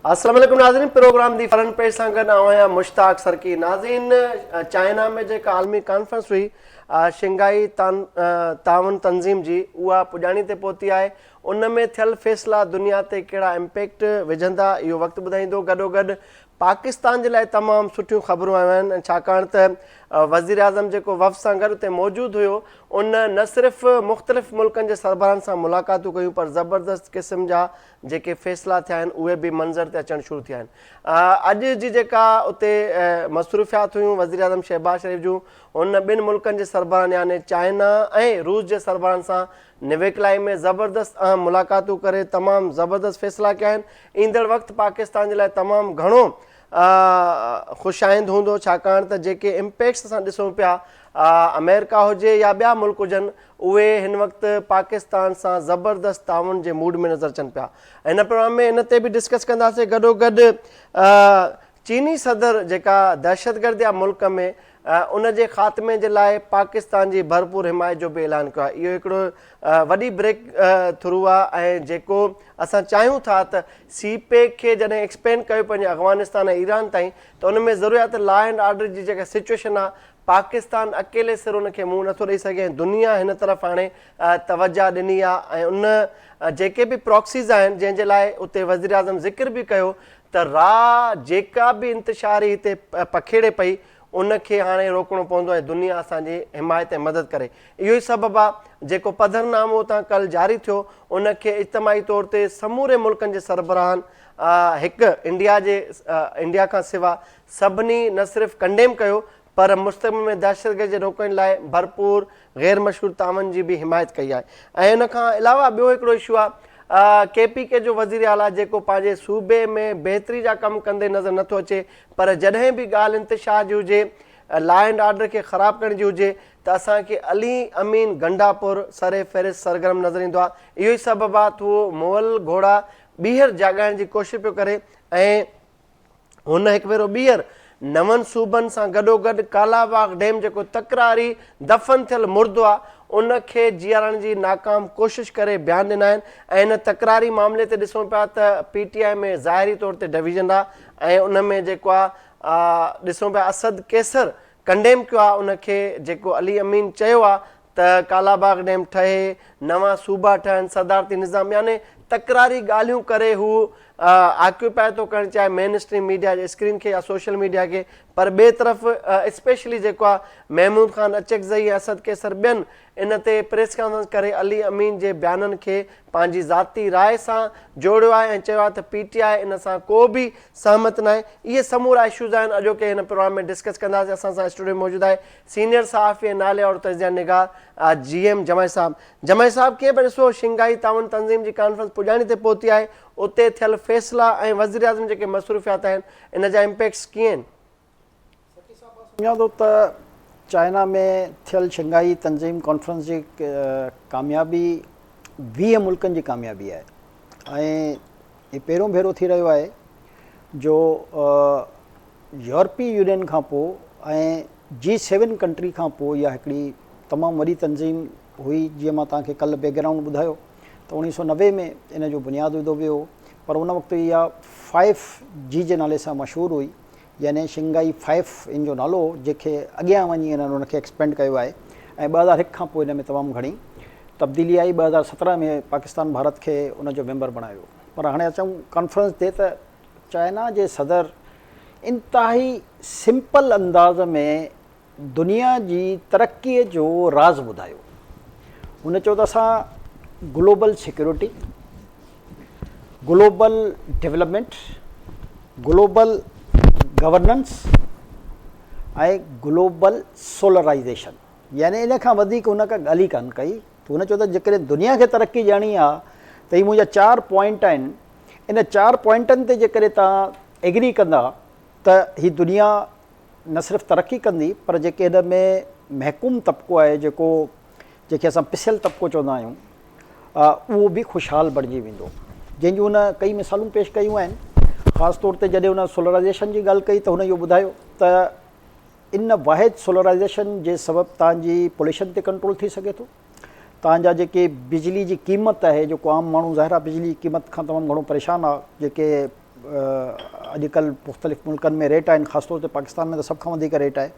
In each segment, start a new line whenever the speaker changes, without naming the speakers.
السلام عليڪم ناظرين پروگرام the front page سان گڏ آئون آهيان مشتاق سرڪي ناظرين چائنا ۾ جيڪا عالمي ڪانفرنس هئي شنگهائي تعاون تنظيم جي اها پڄاڻي تي پهتي آهي ان ۾ ٿيل فيصلا دنيا تي ڪهڙا امپيڪٽ وجهندا اهو وقت ٻڌائيندو گڏوگڏ پاڪستان جي لاء تمام سٺيون خبرون آيون آهن ڇاڪاڻ ته وزيراعظم جيڪو وفد سان گڏ اتي موجود هيو ان نه صرف مختلف ملڪن جي سربراهن سان ملاقاتون ڪيون پر زبردست قسم جا جيڪي فيصلا ٿيا آهن اهي به منظر تي اچڻ شروع ٿيا آهن اڄ جي جيڪا اتي مصروفيات هيون وزيراعظم شهباز شريف جون هن ٻن ملڪن جي سربراهن يعني چائنا ۽ روس جي سربراهن سان نويڪلائي ۾ زبردست اهم ملاقاتون ڪري تمام زبردست فيصلا ڪيا آهن ايندڙ وقت پاڪستان جي لاء تمام گهڻو خوش آئند هوندو ڇاڪاڻ ته جيڪي امپيڪٽس اسان ڏسون پيا آمريڪا هجي يا ٻيا ملڪ هجن اهي هن وقت پاڪستان سان زبردست تعاون جي موڊ ۾ نظر اچن پيا هن پروگرام ۾ ان تي به ڊسڪس ڪنداسين گڏو گڏ چيني صدر جيڪا دهشتگردي آهي ملڪ ۾ ان جي خاتمي جي لاء پاڪستان جي ڀرپور حمايت جو به اعلان ڪيو آهي اهو هڪڙو وڏي بريڪ ٿرو آهي ۽ جيڪو اسان چاهيون ٿا ته سي پيڪ کي جڏهن ايڪسپينڊ ڪيو پنهنجي افغانستان ۽ ايران تائين ته ان ۾ ضروري آهي ته لا اينڊ آرڊر جي جيڪا سچويشن آهي پاڪستان اڪيلي سر ان کي منهن نٿو ڏئي سگهي ۽ دنيا هن طرف هاڻي توجه ڏني آهي ۽ ان جيڪي به پراڪسيز آهن جنهن جي لاء اتي وزيراعظم ذڪر به ڪيو ته را جيڪا به انتشاري هتي پکيڙي پئي ان کي هاڻي روڪڻو پوندو ۽ دنيا اسان جي حمايت ۽ مدد ڪري اهو ئي سبب آ جيڪو پڌرنامو اتان ڪل جاري ٿيو ان کي اجتماعي طور تي سموري ملڪن جي سربراهن هڪ انڊيا جي انڊيا کان سوا سڀني نه صرف ڪنڊيم ڪيو پر مستقبل ۾ دهشتگردي جي روڪڻ لاء ڀرپور غير مشروط تعاون جي به حمايت ڪئي آهي ۽ ان کان علاوه ٻيو هڪڙو اشو آهي ڪي پي ڪي جو وزير اعليٰ جيڪو پنهنجي صوبي ۾ بهتري جا ڪم ڪندي نظر نٿو اچي پر جڏهن به ڳالهه انتشار جي هجي لا اينڊ آرڊر کي خراب ڪرڻ جي هجي ته اسان کي علي امين گنڊاپور سر فهرست سرگرم نظر ايندو آهي اهو ئي سبب آهي ته اهو مئل گهوڙا ٻيهر جاڳائڻ جي ڪوشش پيو ڪري ۽ هن هڪ ڀيرو ٻيهر نون صوبن سان گڏوگڏ ڪالاباغ ڊيم جيڪو تڪراري دفن ٿيل مردو آ ان کي جيئارڻ جي ناڪام ڪوشش ڪري بيان ڏنا آهن ۽ ان تڪراري معاملي تي ڏسون پيا ته پي ٽي آء ۾ ظاهري طور تي ڊويزن آ ۽ ان ۾ جيڪو آ ڏسون پيا اسد قيصر ڪنڊيم ڪيو آ ان کي جيڪو علي امين چيو آ ته ڪالاباغ ڊيم ٺهي، نوان صوبا ٺهن، صدارتي نظام يعني تڪراري ڳالهيون ڪري هو آڪيوپائي ٿو ڪرڻ چاهي مين اسٽريم ميڊيا جي اسڪرين کي يا سوشل ميڊيا کي پر ٻئي طرف اسپيشلي جيڪو آهي محمود خان اچڪزئي ۽ اسد قيصر ٻين ان تي پريس ڪانفرنس ڪري علي امين جي بيانن کي پنهنجي ذاتي راء سان جوڙيو آهي ۽ چيو آهي ته پي ٽي آء ان سان ڪو به سهمت ناهي اهي سمورا اشوز آهن اڄوڪي هن پروگرام ۾ ڊسڪس ڪنداسين اسان سان اسٽوڊيو ۾ موجود آهي سينيئر صحافي ۽ نالي وارو تجزيه نگار جي ايم جمعي صاحب. جمعي صاحب ڪيئن پيا ڏسو شنگهائي تعاون تنظيم جي ڪانفرنس پڄاڻي تي پهتي آهي اتي ٿيل فيصلا ۽ وزيراعظم جيڪي مصروفيات آهن ان جا امپيڪٽس ڪيئن آهن؟
سخي صاحب مان سمجهان ٿو ته چائنا ۾ ٿيل شنگهائي تنظيم ڪانفرنس جي ڪاميابي 20 ملڪن جي ڪاميابي آهي ۽ هي پهريون ڀيرو ٿي رهيو آهي جو يورپي يونين کان پوء ۽ جي سيون ڪنٽري کان پوء اها هڪڙي تمام وڏي تنظيم هئي جيئن مان توهان کي ڪلهه بيڪ گرائونڊ ٻڌايو ته اوڻيهه سو 90 ۾ ان جو بنياد وڌو ويو هو پر ان وقت اها فائيف جي جي نالي سان مشهور هئي يعني شنگهائي فائيف ان جو نالو هو جنهن کي اڳيان وڃي انهن ان کي ايڪسپينڊ ڪيو آهي ۽ 2001 کان پوء ان ۾ تمام گهڻي تبديلي آئي 2017 ۾ پاڪستان ڀارت کي ان جو ميمبر بڻايو پر هاڻي اچون ڪانفرنس تي ته چائنا جي صدر انتهائي سمپل انداز ۾ دنيا جي ترقي جو راز ٻڌايو. هن چيو ته اسان global security, global development, global governance ۽ global solarisation يعني ان کان وڌيڪ هن ڪا ڳالهه ئي ڪانه ڪئي ته هن چيو ته جيڪڏهن دنيا کي ترقي ڏيڻي آهي ته هي منهنجا چار پوائنٽ آهن ان چار پوائنٽن تي جيڪڏهن توهان ايگري ڪندا ته هي دنيا نه صرف ترقي ڪندي پر جيڪي هن ۾ محڪوم طبقو آهي جيڪو جنهن کي اسان پسيل طبقو چوندا آهيون اهو به خوشحال بڻجي ويندو جنهن جون هن ڪئي مثالون پيش ڪيون آهن خاص طور تي جڏهن هن سولرائزيشن جي ڳالهه ڪئي ته هن اهو ٻڌايو ته ان واحد سولرائزيشن جي سبب توهان جي پوليوشن تي ڪنٽرول ٿي سگهي ٿو توهان جا جيڪي بجلي جي قيمت آهي جيڪو عام ماڻهو ظاهر آهي بجلي جي قيمت کان تمام گهڻو پريشان آهي جيڪي اڄڪلهه مختلف ملڪن ۾ ريٽ آهن خاص طور تي پاڪستان ۾ ته سڀ کان وڌيڪ ريٽ آهي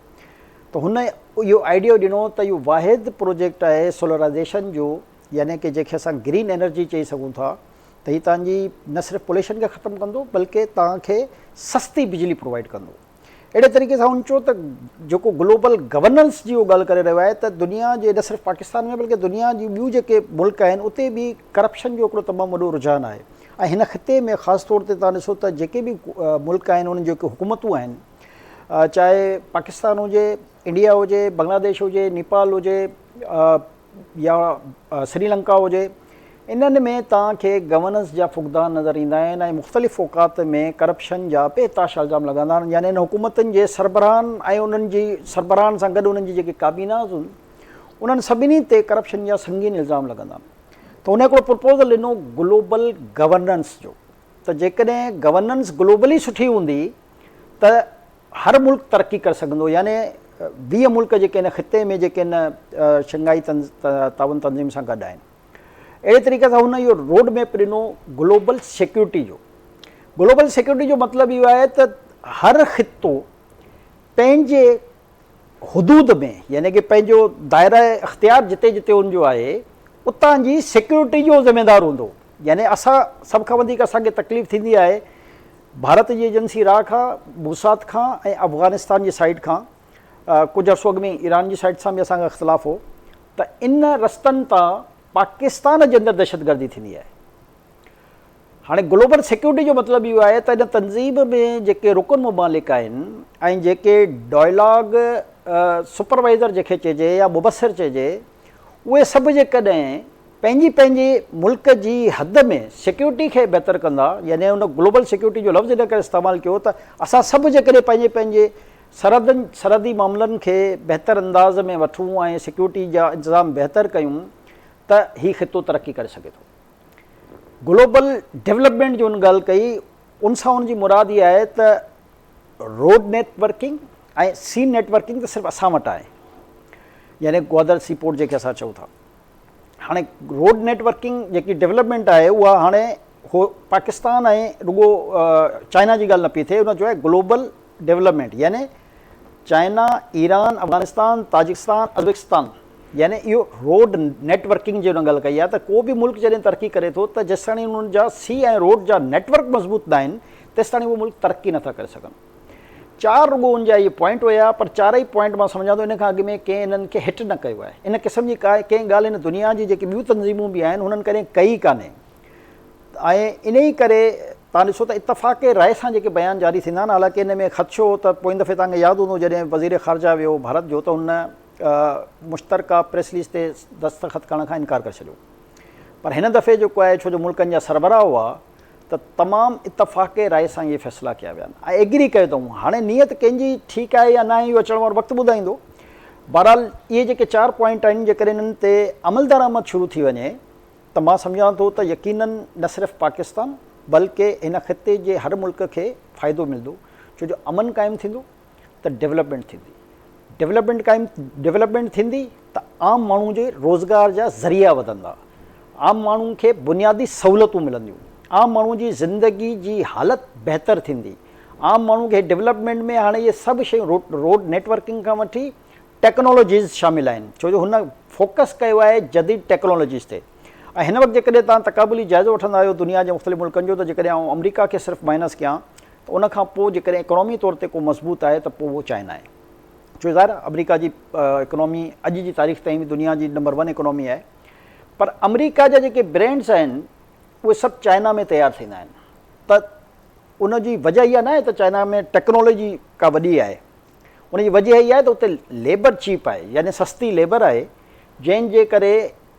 ته هن اهو آئيڊيو ڏنو ته اهو واحد پروجيڪٽ آهي سولرائزيشن جو يعني ڪي جنهن کي اسان گرين انرجي چئي سگهون ٿا ته هي توهان جي نه صرف پوليوشن کي ختم ڪندو بلڪه توهان کي سستي بجلي پرووائيڊ ڪندو. اهڙي طريقي سان هن چيو ته جيڪو گلوبل گورننس جي اهو ڳالهه ڪري رهيو آهي ته دنيا جي نه صرف پاڪستان ۾ بلڪه دنيا جون ٻيون جيڪي ملڪ آهن اتي به ڪرپشن جو هڪڙو تمام وڏو رجحان آهي ۽ هن خطي ۾ خاص طور تي توهان ڏسو ته جيڪي به ملڪ آهن انهن جيڪي حڪومتون آهن چاهي پاڪستان هجي انڊيا هجي بنگلاديش هجي نيپال هجي يا سري لنڪا هجي انهن ۾ توهان کي گورننس جا فقدان نظر ايندا آهن ۽ مختلف اوقات ۾ ڪرپشن جا بي تحاشا الزام لڳندا آهن يعني انهن حڪومتن جي سربراهن ۽ انهن جي سربراهن سان گڏ انهن جي جيڪي ڪابيناز هن انهن سڀني تي ڪرپشن جا سنگين الزام لڳندا آهن ته ان هڪڙو پرپوزل ڏنو گلوبل گورننس جو ته جيڪڏهن گورننس گلوبلي سٺي هوندي ته هر ملڪ ترقي ڪري سگهندو يعني 20 ملڪ جيڪي هن خطي ۾ جيڪي هن شنگهائي تعاون تنظيم سان گڏ آهن. اهڙي طريقي سان هن اهو روڊ ميپ ڏنو گلوبل سيڪيورٽي جو. گلوبل سيڪيورٽي جو مطلب اهو آهي ته هر خطو پنهنجي حدود ۾ يعني ڪي پنهنجو دائره اختيار جتي جتي ان جو آهي اتان جي سيڪيورٽي جو ذميدار هوندو يعني اسان سڀ کان وڌيڪ اسان کي تڪليف ٿيندي آهي ڀارت جي ايجنسي را کان، موساد کان ۽ افغانستان جي سائيڊ کان، ڪجهه عرصو اڳ ۾ ايران جي سائيڊ سان به اسان کان اختلاف هو ته ان رستن تان پاڪستان جي اندر دهشتگردي ٿيندي آهي. هاڻي گلوبل سيڪيورٽي جو مطلب اهو آهي ته ان تنظيم ۾ جيڪي رڪن ممالڪ آهن ۽ جيڪي ڊائلاگ سپروائزر جنهن کي چئجي يا مبصر چئجي اهي سڀ جيڪڏهن پنهنجي پنهنجي ملڪ جي حد ۾ سيڪيورٽي کي بهتر ڪندا يعني ان گلوبل سيڪيورٽي جو لفظ ان ڪري استعمال ڪيو ته اسان سڀ جيڪڏهن پنهنجي پنهنجي سرحدن سرحدي معاملن کي بهتر انداز ۾ وٺون ۽ سيڪيورٽي جا انتظام بهتر ڪيون ته هي خطو ترقي ڪري سگهي ٿو. گلوبل ڊولپمينٽ جو ان ڳالهه ڪئي ان سان ان جي مراد اها آهي ته روڊ نيٽ ورڪنگ ۽ سي نيٽ ورڪنگ ته صرف اسان وٽ آهي يعني گوادر سي پورٽ جنهن کي اسان چئون ٿا. هاڻي روڊ نيٽ ورڪنگ جيڪي ڊولپمينٽ آهي اها هاڻي هو پاڪستان ۽ رڳو چائنا جي ڳالهه نه پئي ٿئي ان جو آهي گلوبل ڊولپمينٽ يعني China Iran Afghanistan Tajikistan Uzbekistan يعني اهو روڊ نيٽ ورڪنگ جي ان ڳالهه ڪئي آهي ته ڪو به ملڪ جڏهن ترقي ڪري ٿو ته جيستاڻي انهن جا سي ۽ روڊ جا نيٽ ورڪ مضبوط نه آهن تيستاڻي اهو ملڪ ترقي نٿا ڪري سگهن. چار رڳو ان جا اهي پوائنٽ هيا پر چارئي پوائنٽ مان سمجهان ٿو ان کان اڳ ۾ ڪنهن انهن کي هٽ نه ڪيو آهي. ان قسم جي ڪا ڪنهن ڳالهه هن دنيا جي جيڪي ٻيون تنظيمون به آهن انهن ڪڏهن ڪئي ڪانهي ۽ انهي ڪري توهان ڏسو ته اتفاق راء سان جيڪي بيان جاري ٿيندا آهن حالانڪه ان ۾ خدشو هو ته پوئين دفعي توهان کي ياد هوندو جڏهن وزير خارجه ويو ڀارت جو ته هن مشترڪه پريس رليز تي دستخط ڪرڻ کان انڪار ڪري ڇڏيو پر هن دفعي جيڪو آهي ڇو جو ملڪن جا سربراهه هئا ته تمام اتفاق راء سان اهي فيصلا ڪيا ويا آهن ۽ ايگري ڪيو اٿئون. هاڻي نيت ڪنهن جي ٺيڪ آهي يا ناهي اهو اچڻ وارو وقت ٻڌائيندو. بهرحال اهي جيڪي چار پوائنٽ آهن جيڪڏهن انهن تي عملدرآمد شروع ٿي وڃي ته مان سمجهان ٿو ته يقينن نه صرف پاڪستان بلڪه هن خطي جي هر ملڪ کي فائدو ملندو ڇو جو امن قائم ٿيندو ته ڊولپمينٽ ٿيندي، ڊولپمينٽ قائم ڊولپمينٽ ٿيندي ته عام ماڻهو جي روزگار جا ذريعا وڌندا، عام ماڻهو کي بنيادي سهولتون ملنديون، عام ماڻهو جي زندگي جي حالت بهتر ٿيندي، عام ماڻهو کي ڊولپمينٽ ۾ هاڻي اهي سڀ شيون روڊ روڊ نيٽ ورڪنگ کان وٺي ٽيڪنالاجيز شامل آهن ڇو جو هن فوڪس ڪيو آهي جديد ٽيڪنالاجيز تي ۽ هن وقت جيڪڏهن توهان تقابلي جائزو وٺندا آهيو دنيا جي مختلف ملڪن جو ته جيڪڏهن آئون آمريڪا کي صرف مائنس ڪيان ته ان کان پوء جيڪڏهن اڪانومي طور تي ڪو مضبوط آهي ته پوء اهو چائنا آهي. ڇو ظاهر آهي آمريڪا جي اڪانومي اڄ جي تاريخ تائين به دنيا جي نمبر ون اڪانومي آهي پر آمريڪا جا جيڪي برينڊس آهن اهي سڀ چائنا ۾ تيار ٿيندا آهن ته ان جي وجه اها ناهي ته چائنا ۾ ٽيڪنالاجي ڪا وڏي آهي ان جي وجه اها آهي ته اتي ليبر چيپ آهي يعني سستي ليبر آهي جنهن جي ڪري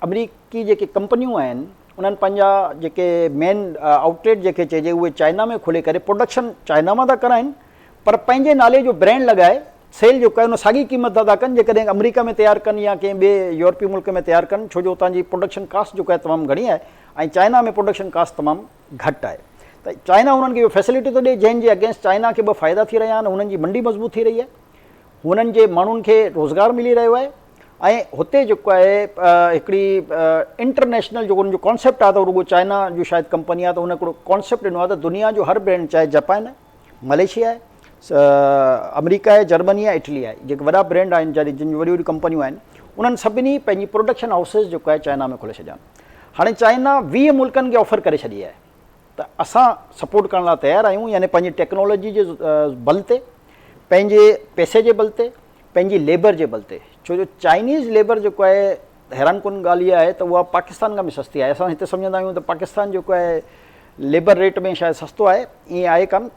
آمريڪي جيڪي ڪمپنيون آهن انهن پنهنجا جيڪي مين آئوٽليٽ جيڪي چئجي اهي چائنا ۾ کولي ڪري پروڊڪشن چائنا مان ٿا ڪرائن پر پنهنجي نالي جو برينڊ لڳائي سيل جيڪو آهي ان ساڳي قيمت ٿا ڪن جيڪڏهن آمريڪا ۾ تيار ڪن يا ڪنهن ٻئي يورپي ملڪ ۾ تيار ڪن ڇو جو اتان جي پروڊڪشن ڪاسٽ جيڪو آهي تمام گهڻي آهي ۽ چائنا ۾ پروڊڪشن ڪاسٽ تمام گهٽ آهي ته چائنا انهن کي اهو فيسلٽي ٿو ڏئي جنهن جي اگينسٽ چائنا کي ٻه فائدا ٿي رهيا آهن هنن جي منڊي مضبوط ٿي رهي آهي هنن جي ماڻهن کي روزگار ملي رهيو آهي ۽ هتي جيڪو آهي هڪڙي انٽرنيشنل جيڪو ان جو ڪانسيپٽ آهي ته رڳو چائنا جو شايد ڪمپني آهي ته ان هڪڙو ڪانسيپٽ ڏنو آهي ته دنيا جو هر برينڊ چاهي جاپان آهي ملائيشيا آهي آمريڪا آهي جرمني آهي اٽلي آهي جيڪي وڏا برينڊ آهن جن جون وڏيون وڏيون ڪمپنيون آهن انهن سڀني پنهنجي پروڊڪشن هائوسز جيڪو آهي چائنا ۾ کولي ڇڏيا آهن هاڻي چائنا 20 ملڪن کي آفر ڪري ڇڏي آهي ته اسان سپورٽ ڪرڻ لاء تيار آهيون يعني پنهنجي ٽيڪنالاجي جي بل تي پنهنجي پئسي جي بل تي پنهنجي ليبر جي بل تي ڇو جو چائنيز ليبر جيڪو آهي حيران ڪن ڳالهه اها آهي ته اها پاڪستان کان به سستي آهي اسان هتي سمجهندا آهيون ته پاڪستان جيڪو آهي ليبر ريٽ ۾ شايد سستو آهي ائين آهي ڪان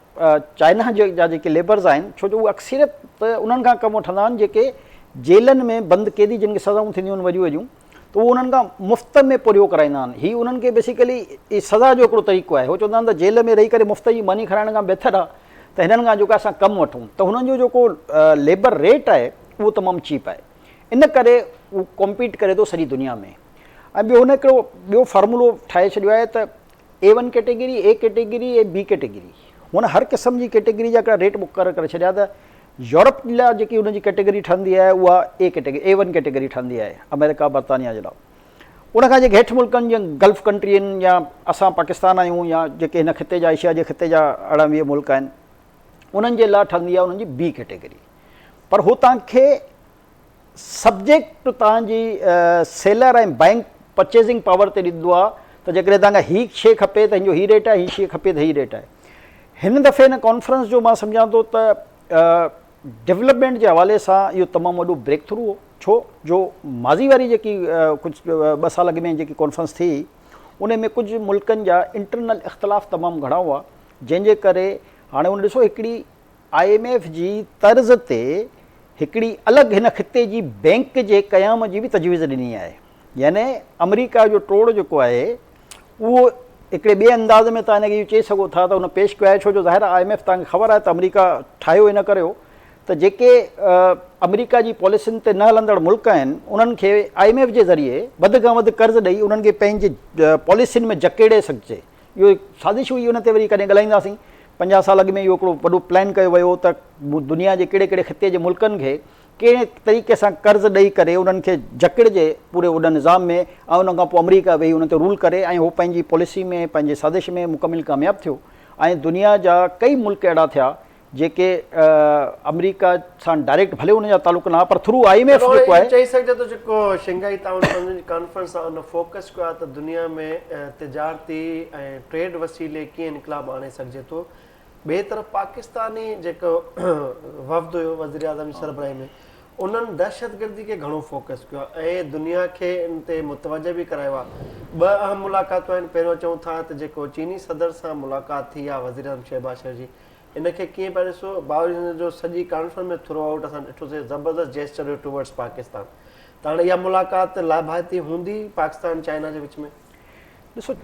چائنا جا جيڪي ليبرز آهن ڇو جو اهي اڪثريت انهن کان ڪم وٺندا آهن جيڪي جيلن ۾ بند قيدي جن کي سزائون ٿينديون آهن وڏيون وڏيون ته اهي انهن کان مفت ۾ پورهيو ڪرائيندا آهن هي انهن کي بيسيڪلي هي سزا جو هڪڙو طريقو آهي هو چوندا آهن ته جيل ۾ رهي ڪري مفت جي ماني کارائڻ کان بهتر آهي ته هنن کان جيڪو اسان ڪم وٺون ته هنن جو جيڪو ليبر ريٽ آهي اهو تمام چيپ آهي ان ڪري هو ڪمپيٽ ڪري ٿو سڄي دنيا ۾ ۽ ٻيو هن هڪڙو ٻيو فارمولو ٺاهي ڇڏيو آهي ته A one category, A category ۽ B category. هن هر قسم جي ڪيٽيگري جا هڪڙا ريٽ مقرر ڪري ڇڏيا ته يورپ لاء جيڪي هن جي ڪيٽيگري ٺهندي آهي اها A category, A one category ٺهندي آهي آمريڪا برطانيا جي لاء. ان کان جيڪي هيٺ ملڪن جيئن گلف ڪنٽري آهن يا اسان پاڪستان آهيون يا جيڪي هن خطي جا ايشيا جي خطي جا 18 20 ملڪ آهن انهن جي لاء ٺهندي آهي انهن جي بي ڪيٽيگري. پر هو توهان کي سبجيڪٽ توهان جي سيلر ۽ بائنگ پرچيزنگ پاور تي ڏيندو آهي ته جيڪڏهن توهان کي هي شيء کپي ته هن جو هي ريٽ آهي هي شيء کپي ته هي ريٽ آهي. هن دفعي هن ڪانفرنس جو مان سمجهان ٿو ته ڊولپمينٽ جي حوالي سان اهو تمام وڏو بريڪ ٿرو هو ڇو جو ماضي واري جيڪي ڪجهه ٻه سال اڳ ۾ جيڪي ڪانفرنس ٿي ان ۾ ڪجهه ملڪن جا انٽرنل اختلاف تمام گهڻا هئا جنهن جي ڪري هاڻي ان ڏسو هڪڙي I M F جي طرز تي هڪڙي الڳ هن خطي جي بئنڪ جي قيام جي به تجويز ڏني آهي يعني آمريڪا جو ٽوڙ جيڪو آهي اهو هڪڙي ٻئي انداز ۾ توهان هن کي اهو چئي سگهو ٿا ته هن پيش ڪيو آهي ڇو جو ظاهر آهي I M F توهان کي خبر آهي ته آمريڪا ٺاهيو ان ڪري هو ته جيڪي آمريڪا جي پاليسين تي نه هلندڙ ملڪ آهن انهن کي I M F جي ذريعي وڌ کان وڌ قرض ڏئي انهن کي پنهنجي پاليسين ۾ جڪيڙي سگهجي اهو هڪ سازش هئي ان تي وري ڪڏهن ڳالهائينداسين. 50 سال اڳ ۾ اهو هڪڙو وڏو پلان ڪيو ويو هو ته دنيا جي ڪهڙي ڪهڙي خطي جي ملڪن کي ڪهڙي طريقي سان قرض ڏئي ڪري انهن کي جڪڙجي پوري ان نظام ۾ ۽ ان کان پوء آمريڪا ويهي انهن تي رول ڪري ۽ هو پنهنجي پاليسي ۾ پنهنجي سازش ۾ مڪمل ڪامياب ٿيو ۽ دنيا جا ڪئي ملڪ اهڙا ٿيا جيڪي آمريڪا سان ڊائريڪٽ ڀلي انهن جا تعلق نه پر ٿرو I M F جيڪو آهي.
چئي سگهجي ٿو جيڪو شنگهائي تعاون تنظيم جي ڪانفرنس آهي ان فوڪس ڪيو آهي ته دنيا ۾ تجارتي ۽ ٽريڊ وسيلي ڪيئن انقلاب آڻي سگهجي ٿو ٻئي طرف پاڪستاني جيڪو وفد هيو وزيراعظم جي سربراهي ۾ انهن دهشتگردي کي گهڻو فوڪس ڪيو آهي ۽ دنيا کي ان تي متوجه به ڪرايو آهي ٻه اهم ملاقاتون آهن پهريون چئون ٿا ته جيڪو چيني صدر سان ملاقات ٿي آهي وزيراعظم شهباز شريف جي ان کي ڪيئن پيا ڏسو؟ باوجود ان جو سڄي ڪانفرنس ۾ ٿرو آئوٽ اسان ڏٺوسي زبردست جيسچر هيو ٽوورڊس پاڪستان ته هاڻي اها ملاقات لاڀائتي هوندي پاڪستان چائنا جي وچ ۾؟
ڏسو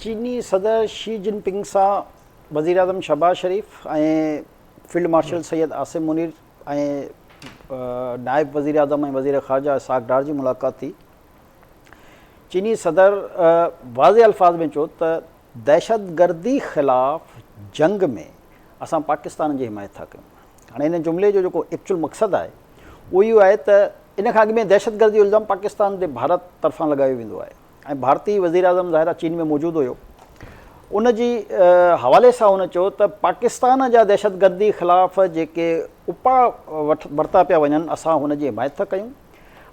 چيني صدر شي جن پنگ سان وزيراعظم شهباز شريف ۽ فيلڊ مارشل سيد عاصم منير ۽ نائب وزيراعظم ۽ وزير خارجه اسحاق ڊار جي ملاقات ٿي. چيني صدر واضح الفاظ ۾ چيو ته دهشتگردي خلاف جنگ ۾ اسان پاڪستان جي حمايت ٿا ڪيون. هاڻي ان جملي جو جيڪو ايڪچوئل مقصد آهي اهو اهو آهي ته ان کان اڳ ۾ دهشتگردي جو الزام پاڪستان تي ڀارت طرفان لڳايو ويندو آهي ۽ ڀارتي وزيراعظم ظاهر آهي چين ۾ موجود هيو ان جي حوالي سان هن چيو ته پاڪستان جا دهشتگردي خلاف جيڪي اپاء ورتا پيا وڃن اسان هن جي حمايت ٿا ڪيون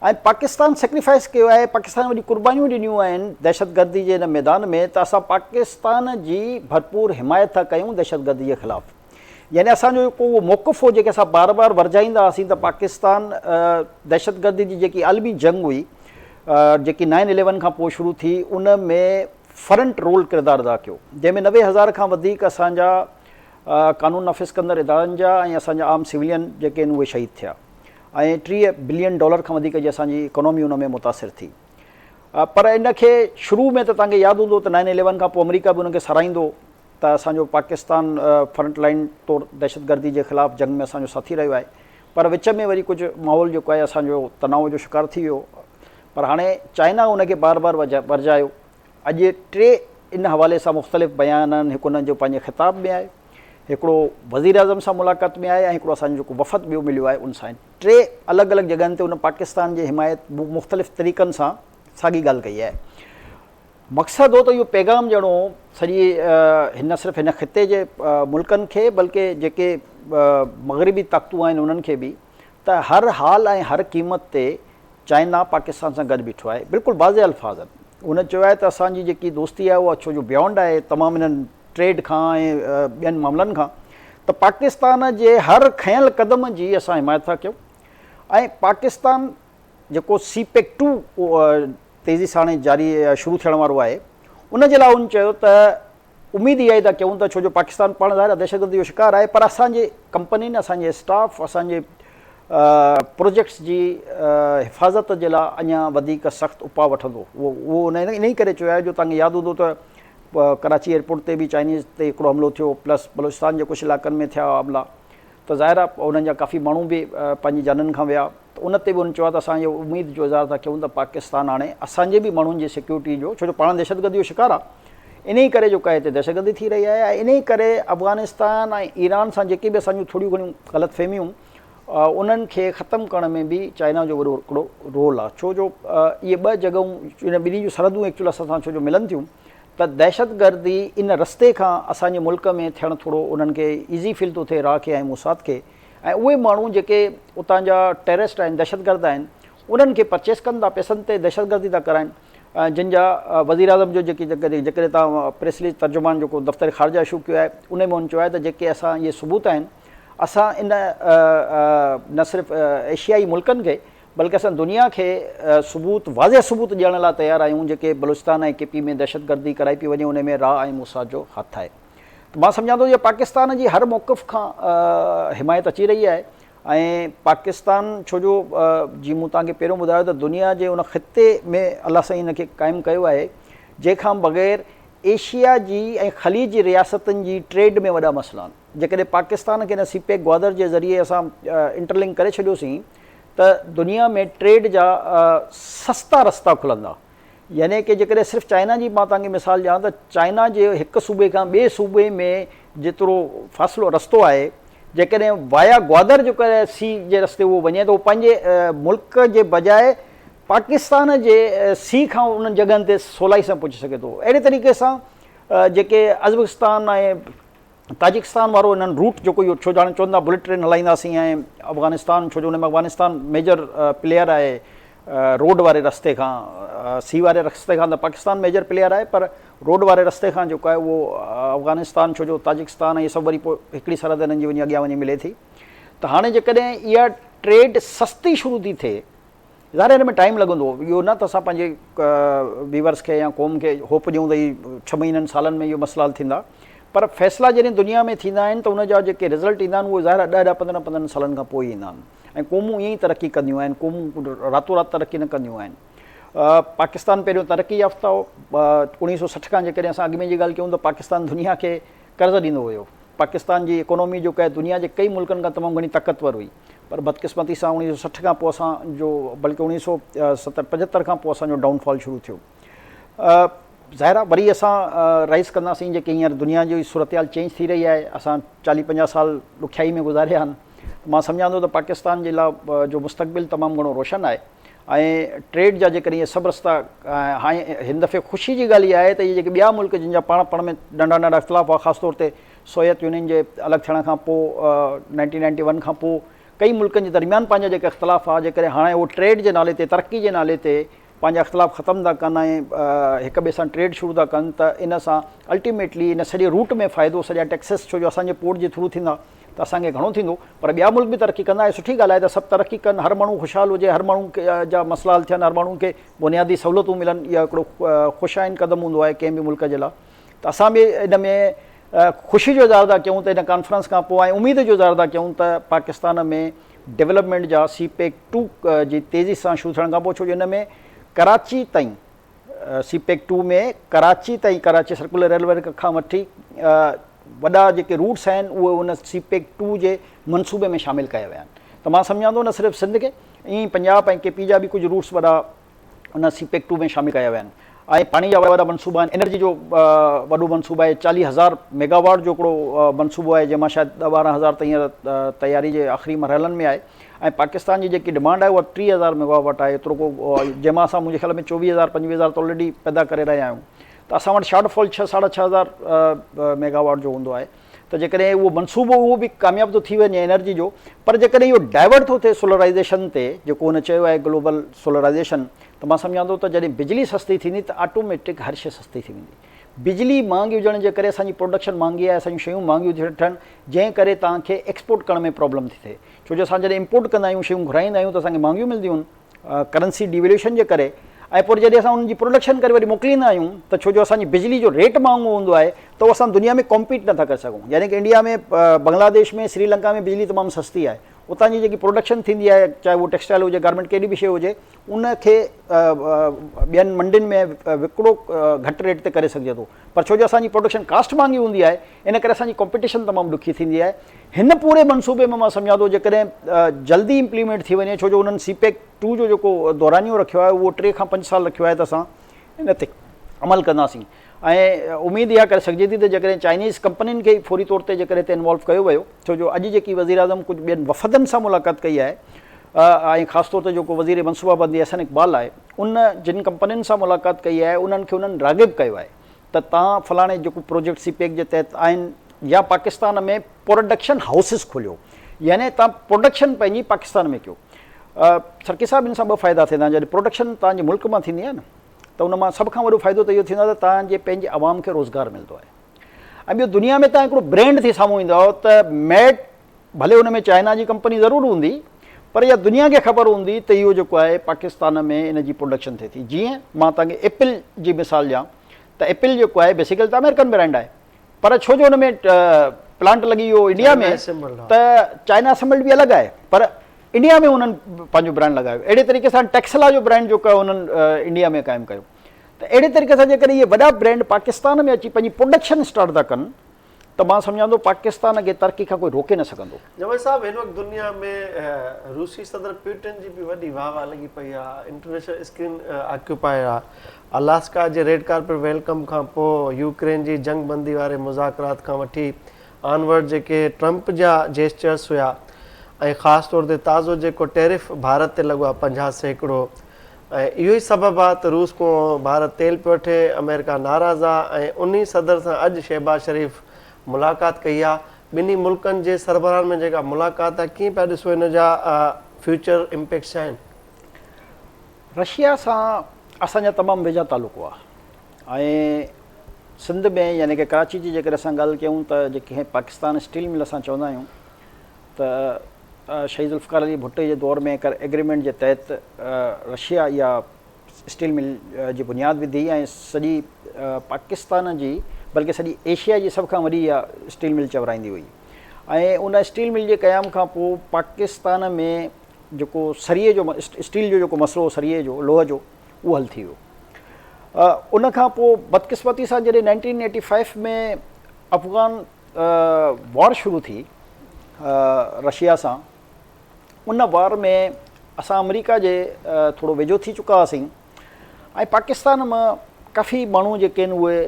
۽ پاڪستان سيڪريفائس ڪيو آهي، پاڪستان وڏي قربانيون ڏنيون آهن دهشتگردي جي ان ميدان ۾ ته اسان پاڪستان جي ڀرپور حمايت ٿا ڪيون دهشتگردي جي خلاف يعني اسان جو جيڪو اهو موقف هو جيڪي اسان بار بار ورجائيندا هئاسين ته پاڪستان دهشتگردي جي جيڪي عالمي جنگ هئي جيڪي نائن اليون کان پوء شروع ٿي ان ۾ فرنٽ رول ڪردار ادا ڪيو جنهن ۾ 90,000 کان وڌيڪ اسان جا قانون نافذ ڪندڙ ادارن جا ۽ اسان جا عام سويلين جيڪي آهن اهي شهيد ٿيا. ۽ 30 بلين ڊالر کان وڌيڪ جي اسان جي اڪانومي ان ۾ متاثر ٿي پر ان کي شروع ۾ ته توهان کي ياد هوندو ته نائن اليون کان پوء آمريڪا به ان کي ساراهيندو ته اسان جو پاڪستان فرنٽ لائن طور دهشتگردي جي خلاف جنگ ۾ اسان جو ساٿي رهيو آهي پر وچ ۾ وري ڪجهه ماحول جيڪو آهي اسان جو تناء جو شڪار ٿي ويو پر هاڻي چائنا ان کي بار بار ورجايو اڄ ٽي ان حوالي سان مختلف بيان آهن هڪ انهن جو پنهنجي خطاب ۾ آهي هڪڙو وزيراعظم سان ملاقات ۾ آهي ۽ هڪڙو اسان جو جيڪو وفد ٻيو مليو آهي ان سان آهي. ٽي الڳ الڳ جڳهن تي ان پاڪستان جي حمايت مختلف طريقن سان ساڳي ڳالهه ڪئي آهي. مقصد هو ته اهو پيغام ڏيڻو هو سڄي نه صرف هن خطي جي ملڪن کي بلڪه جيڪي مغربي طاقتون آهن انهن کي به ته هر حال ۽ هر قيمت تي چائنا پاڪستان سان گڏ بيٺو آهي. بلڪل واضح الفاظ آهن. هن چيو آهي ته اسان جي جيڪي دوستي آهي اها ڇو جو بيونڊ آهي تمام انهن ٽريڊ کان ۽ ٻين معاملن کان ته پاڪستان جي هر کنيل قدم جي اسان حمايت ٿا ڪيون ۽ پاڪستان جيڪو سي پيڪ ٽو تيزي سان هاڻي جاري شروع ٿيڻ وارو آهي ان جي لاء هن چيو ته اميد اها ئي ٿا ڪيون ته ڇو جو پاڪستان پاڻ ظاهر آهي دهشتگردي جو شڪار آهي پر اسان جي ڪمپنين اسان جي اسٽاف اسان جي پروجيڪٽس جي حفاظت جي لاء اڃا وڌيڪ سخت اپاء وٺندو اهو اهو ان انهي ڪري چيو آهي جو توهان کي ياد هوندو ته ڪراچي ايئرپورٽ تي به چائنيز تي هڪڙو حملو ٿيو پلس بلوچستان جي ڪجهه علائقن ۾ ٿيا حملا ته ظاهر آهي انهن جا ڪافي ماڻهو به پنهنجي جانن کان ويا ته ان تي به هن چيو آهي ته اسان اهو اميد جو اظهار ٿا ڪيون ته پاڪستان هاڻي اسان جي به ماڻهن جي سيڪيورٽي جو ڇو جو پاڻ دهشتگردي جو شڪار آهي انهي ڪري جو ڪا هتي دهشتگردي ٿي رهي آهي ۽ انهي ڪري افغانستان ۽ ايران سان جيڪي به اسان جون ٿوريون گهڻيون غلط فهميون انهن کي ختم ڪرڻ ۾ به چائنا جو وڏو هڪڙو رول آهي ڇو جو اهي ٻه جڳهون ان ٻنهي جون سرحدون ايڪچوئل اسان سان ڇو جو ملن ٿيون ته دهشتگردي ان رستي کان اسان جي ملڪ ۾ ٿيڻ ٿورو انهن کي ايزي فيل ٿو ٿئي را کي ۽ موساد کي ۽ اهي ماڻهو جيڪي اتان جا ٽيررسٽ آهن دهشتگرد آهن انهن کي پرچيس ڪن ٿا پئسن تي دهشتگردي ٿا ڪرائن جن جا وزيراعظم جو جيڪي جيڪڏهن توهان پريس رليز ترجمان جيڪو دفتر خارجه اشو ڪيو آهي ان ۾ هن چيو آهي ته جيڪي اسان اهي ثبوت آهن اسان ان نه صرف ايشيائي ملڪن کي بلڪه اسان دنيا کي ثبوت واضح ثبوت ڏيڻ لاء تيار آهيون جيڪي بلوچستان ۽ ڪي پي ۾ دهشتگردي ڪرائي پئي وڃي ان ۾ را ۽ موساد جو هٿ آهي ته مان سمجهان ٿو ته پاڪستان جي هر موقف کان حمايت اچي رهي آهي ۽ پاڪستان ڇو جو جيئن مون توهان کي پهريون ٻڌايو ته دنيا جي ان خطي ۾ الله سائين ان کي قائم ڪيو آهي جنهن کان بغير ايشيا جي ۽ خليج جي رياستن جي ٽريڊ ۾ وڏا مسئلا آهن جيڪڏهن پاڪستان کي ان سي پيڪ گوادر جي ذريعي اسان انٽرلنڪ ڪري ڇڏيوسين ته دنيا ۾ ٽريڊ جا سستا رستا کلندا يعني ڪي جيڪڏهن صرف چائنا جي مان توهان کي مثال ڏيان ته چائنا جي هڪ صوبي کان ٻئي صوبي ۾ جيترو فاصلو رستو آهي جيڪڏهن وايا گوادر جو ڪري سي جي رستي اهو وڃي ته اهو پنهنجي ملڪ جي بجاء پاڪستان جي سي کان انهن جڳهن تي سولائي سان پهچي سگهي ٿو اهڙي طريقي سان جيڪي ازبڪستان ۽ تاجڪستان وارو انهن روٽ جيڪو اهو ڇو جو هاڻي چون ٿا بلٽ ٽرين هلائينداسين ۽ افغانستان ڇو جو ان ۾ افغانستان ميجر پليئر آهي روڊ واري رستي کان سي واري رستي کان ته پاڪستان ميجر پليئر آهي پر روڊ واري رستي کان جيڪو آهي اهو افغانستان ڇو جو تاجڪستان ۽ سڀ وري پوء هڪڙي سرحد انهن جي وڃي اڳيان وڃي ملي ٿي ته هاڻي جيڪڏهن اها ٽريڊ سستي شروع ٿي ٿئي ظاهر آهي ان ۾ ٽائيم لڳندو، اهو نه ته اسان پنهنجي ويورس کي يا قوم کي هوپ ڏيون ته هي ڇهه مهينن سالن ۾ اهي مسئلا حل ٿيندا پر فيصلا جڏهن دنيا ۾ ٿيندا آهن ته ان جا جيڪي رزلٽ ايندا آهن اهي ظاهر آهي ڏهه ڏهه پندرهن پندرهن سالن کان پوء ايندا آهن ۽ قومون ائين ئي ترقي ڪنديون آهن قومون راتو رات ترقي نه ڪنديون آهن پاڪستان پهريون ترقي يافته هو 1960 کان جيڪڏهن اسان اڳ ۾ جي ڳالهه ڪيون ته پاڪستان دنيا کي قرض ڏيندو هيو. پاڪستان جي اڪانومي جو ڪا دنيا جي ڪئي ملڪن کان تمام گهڻي طاقتور هئي پر بدقسمتي سان 1960 کان پوء اسان جو بلڪه 1970 75 کان پوء اسان جو ڊائون فال شروع ٿيو. ظاهر آهي وري اسان رائز ڪنداسين جيڪي هينئر دنيا جي صورتحال چينج ٿي رهي آهي اسان 40 50 سال ڏکيائي ۾ گذاريا آهن مان سمجهان ٿو ته پاڪستان جي لاء جو مستقبل تمام گهڻو روشن آهي ۽ ٽريڊ جا جيڪڏهن اهي سڀ رستا هاڻي هن دفعي خوشي جي ڳالهه اها آهي ته اهي جيڪي ٻيا ملڪ جن جا پاڻ پاڻ ۾ ننڍا ننڍا اختلاف هئا خاص طور تي سوويت يونين جي الڳ ٿيڻ کان پوء نائنٽين نائنٽي ون کان پوء ڪئي ملڪن جي درميان پنهنجا جيڪي اختلاف هئا جيڪڏهن هاڻي اهو ٽريڊ جي نالي تي ترقي جي نالي تي پنهنجا اختلاف ختم ٿا ڪن ۽ هڪ ٻئي سان ٽريڊ شروع ٿا ڪن ته ان سان الٽيميٽلي ان سڄي روٽ ۾ فائدو سڄا ٽيڪسز ڇو جو اسان جي پورٽ جي ٿرو ٿيندا ته اسان کي گهڻو ٿيندو پر ٻيا ملڪ به ترقي ڪندا ۽ سٺي ڳالهه آهي ته سڀ ترقي ڪن هر ماڻهو خوشحال هجي هر ماڻهو جا مسئلا حل ٿين هر ماڻهو کي بنيادي سهولتون ملن اها هڪڙو خوش آئند قدم هوندو آهي ڪنهن به ملڪ جي لاء ته اسان به ان ۾ خوشي جو اظهار ٿا ڪيون ته ان ڪانفرنس کان پوء ۽ اميد جو اظهار ٿا ڪيون ته پاڪستان ۾ ڊولپمينٽ جا سي پيڪ ٽو جي تيزي سان شروع ٿيڻ کان پوء ڇو جو ان ۾ ڪراچي تائين سي پيڪ ٽو ۾ ڪراچي تائين ڪراچي سرڪولر ريلوي کان وٺي وڏا جيڪي روٽس آهن اهي ان سي پيڪ ٽو جي منصوبي ۾ شامل ڪيا ويا آهن ته مان سمجهان ٿو نه صرف سنڌ کي ائين ئي پنجاب ۽ ڪي پي جا به ڪجهه روٽس وڏا ان سي پيڪ ٽو ۾ شامل ڪيا ويا آهن. ۽ پاڻي جا وڏا منصوبا آهن، انرجي جو وڏو منصوبو آهي، 40 هزار ميگاواٽ جو هڪڙو منصوبو آهي جنهن مان شايد 10 12 هزار ته هينئر تياري جي آخري مرحلن ۾ آهي ۽ پاڪستان جي جيڪي ڊمانڊ آهي اها 30 هزار ميگاواٽ آهي ايترو ڪو جنهن مان اسان منهنجي خيال ۾ 24 هزار 25 هزار ته آلريڊي پيدا ڪري رهيا آهيون ته اسان وٽ شارٽ فال ڇهه ساڍا ڇهه هزار ميگاواٽ جو هوندو آهي ته جيڪڏهن اهو منصوبو اهو به ڪامياب ٿو ٿي وڃي انرجي جو پر جيڪڏهن اهو ڊائيورٽ ٿو ٿئي سولرائيزيشن تي جيڪو هن چيو آهي گلوبل سولرائيزيشن ته مان سمجهان ٿو ته جڏهن بجلي سستي ٿيندي ته آٽوميٽڪ هر شيء سستي ٿي ويندي. بجلي مهانگي هجڻ جي ڪري اسان جي پروڊڪشن مهانگي آهي اسان جون شيون مهانگيون ٿيون ٺهن جنهن ڪري توهان کي ايڪسپورٽ ڪرڻ ۾ پرابلم ٿي ٿئي ڇو جو اسان جڏهن امپورٽ ڪندا آهيون شيون گهرائيندا آهيون ته اسان کي مهانگيون ملنديون آهن. ڪرنسي ڊيويليوشن جي ڪري ۽ پوء جڏهن اسان انهن جي پروڊڪشن ڪري وري موڪليندا آهيون ته ڇو جو اسان جي بجلي جو ريٽ مهانگو هوندو آهي ته اسان دنيا ۾ ڪمپيٽ نٿا ڪري سگهون يعني ڪه انڊيا ۾ بنگلاديش ۾ سري لنڪا ۾ بجلي تمام سستي آهي اتان جي جيڪي پروڊڪشن ٿيندي آهي چاهي اهو ٽيڪسٽائل هجي گارمينٽ ڪهڙي به شيء هجي ان کي ٻين منڊين ۾ وڪڙو گهٽ ريٽ تي ڪري سگهجي ٿو پر ڇو جو اسان جي پروڊڪشن ڪاسٽ مهانگي هوندي آهي ان ڪري اسان جي ڪمپيٽيشن تمام ڏکي ٿيندي آهي. هن پوري منصوبي ۾ مان سمجهان ٿو جيڪڏهن جلدي امپليمينٽ ٿي وڃي ڇو جو انهن سي پيڪ ٽو جو جيڪو دورانيو رکيو آهي اهو 3 کان 5 سال رکيو آهي ته اسان ان تي عمل ڪنداسين ۽ اميد اها ڪري سگهجي ٿي ته جيڪڏهن چائنيز ڪمپنين کي فوري طور تي جيڪڏهن هتي انوالو ڪيو ويو ڇو جو اڄ جيڪي وزيراعظم ڪجهه ٻين وفدن سان ملاقات ڪئي آهي ۽ خاص طور تي جيڪو وزير منصوبه بندي احسن اقبال آهي ان جن ڪمپنين سان ملاقات ڪئي آهي انهن کي انهن راغب ڪيو آهي ته توهان فلاڻي جيڪو پروجيڪٽ سي پيڪ جي تحت آهن يا پاڪستان ۾ پروڊڪشن هائوسز کوليو يعني توهان پروڊڪشن پنهنجي پاڪستان ۾ ڪيو. سرڪي صاحب ان سان ٻه فائدا ٿيندا آهن جڏهن پروڊڪشن توهان جي ملڪ مان ٿيندي آهي نه ته ان مان سڀ کان وڏو فائدو ته اهو ٿيندو آهي ته توهان جي پنهنجي عوام کي روزگار ملندو آهي ۽ ٻيو دنيا ۾ توهان هڪڙو برينڊ ٿي سامهون ايندو آهي ته ميڊ ڀلي ان ۾ چائنا جي ڪمپني ضرور هوندي پر اها دنيا کي خبر هوندي ته اهو جيڪو آهي پاڪستان ۾ ان جي پروڊڪشن ٿئي ٿي جيئن مان توهان کي ايپل جي مثال ڏيان ته ايپل جيڪو آهي بيسيڪلي ته آمريڪن برانڊ آهي پر ڇو جو ان ۾ پلانٽ لڳي ويو انڊيا ۾ ته چائنا اسمبلڊ به الڳ آهي پر انڊيا ۾ انهن پنهنجو برانڊ لڳايو اهڙي طريقي سان ٽيڪسلا جو برانڊ جيڪو آهي انهن انڊيا ۾ قائم ڪيو ته اهڙي طريقي سان جيڪڏهن اهي وڏا برانڊ پاڪستان ۾ اچي پنهنجي پروڊڪشن اسٽارٽ ٿا ڪن ته مان سمجهان ٿو پاڪستان کي ترقي کان ڪوئي روڪي نه سگهندو.
جمال صاحب هن وقت دنيا ۾ روسي صدر پيوٽن جي به وڏي واهه واهه لڳي پئي آهي انٽرنيشنل اسڪرين آڪيوپائي آهي الاسڪا جي ريڊ ڪارپيٽ welcome کان پوء يوڪرين جي جنگ بندي واري مذاڪرات کان وٺي آنورڊ جيڪي ٽرمپ جا جيسچرس هيا ۽ خاص طور تي تازو جيڪو ٽيرف ڀارت تي لڳو آهي 50% ۽ اهو ئي سبب آ ته روس کان ڀارت تيل پيو وٺي، آمريڪا ناراض آ ۽ انهي صدر سان اڄ شهباز شريف ملاقات ڪئي آ، ٻنهي ملڪن جي سربراهن ۾ جيڪا ملاقات آ ڪيئن پيا ڏسو ان جا فيوچر امپيڪٽس ڇا آهن؟
رشيا سان اسان جا تمام ويجها تعلق هئا ۽ سنڌ ۾ يعني ڪه ڪراچي جي جيڪڏهن اسان ڳالهه ڪيون ته جيڪي پاڪستان اسٽيل مل اسان چوندا آهيون ته شهيد ذوالفقار علي ڀٽي جي دور ۾ هڪ ايگريمينٽ جي تحت رشيا اها اسٽيل مل جي بنياد وڌي ۽ سڄي پاڪستان جي بلڪه سڄي ايشيا جي سڀ کان وڏي اها اسٽيل مل چورائيندي هئي ۽ ان اسٽيل مل جي قيام کان پوء پاڪستان ۾ جيڪو سريي جو اسٽيل جو جيڪو مسئلو هو سريي جو لوهه جو اهو حل ٿي ويو ان کان پوء بدقسمتي سان جڏهن 1985 ۾ افغان وار شروع ٿي رشيا سان ان وار ۾ اسان آمريڪا جي ٿورو ويجهو ٿي چڪا هئاسين ۽ پاڪستان مان ڪافي ماڻهو جيڪي آهن اهي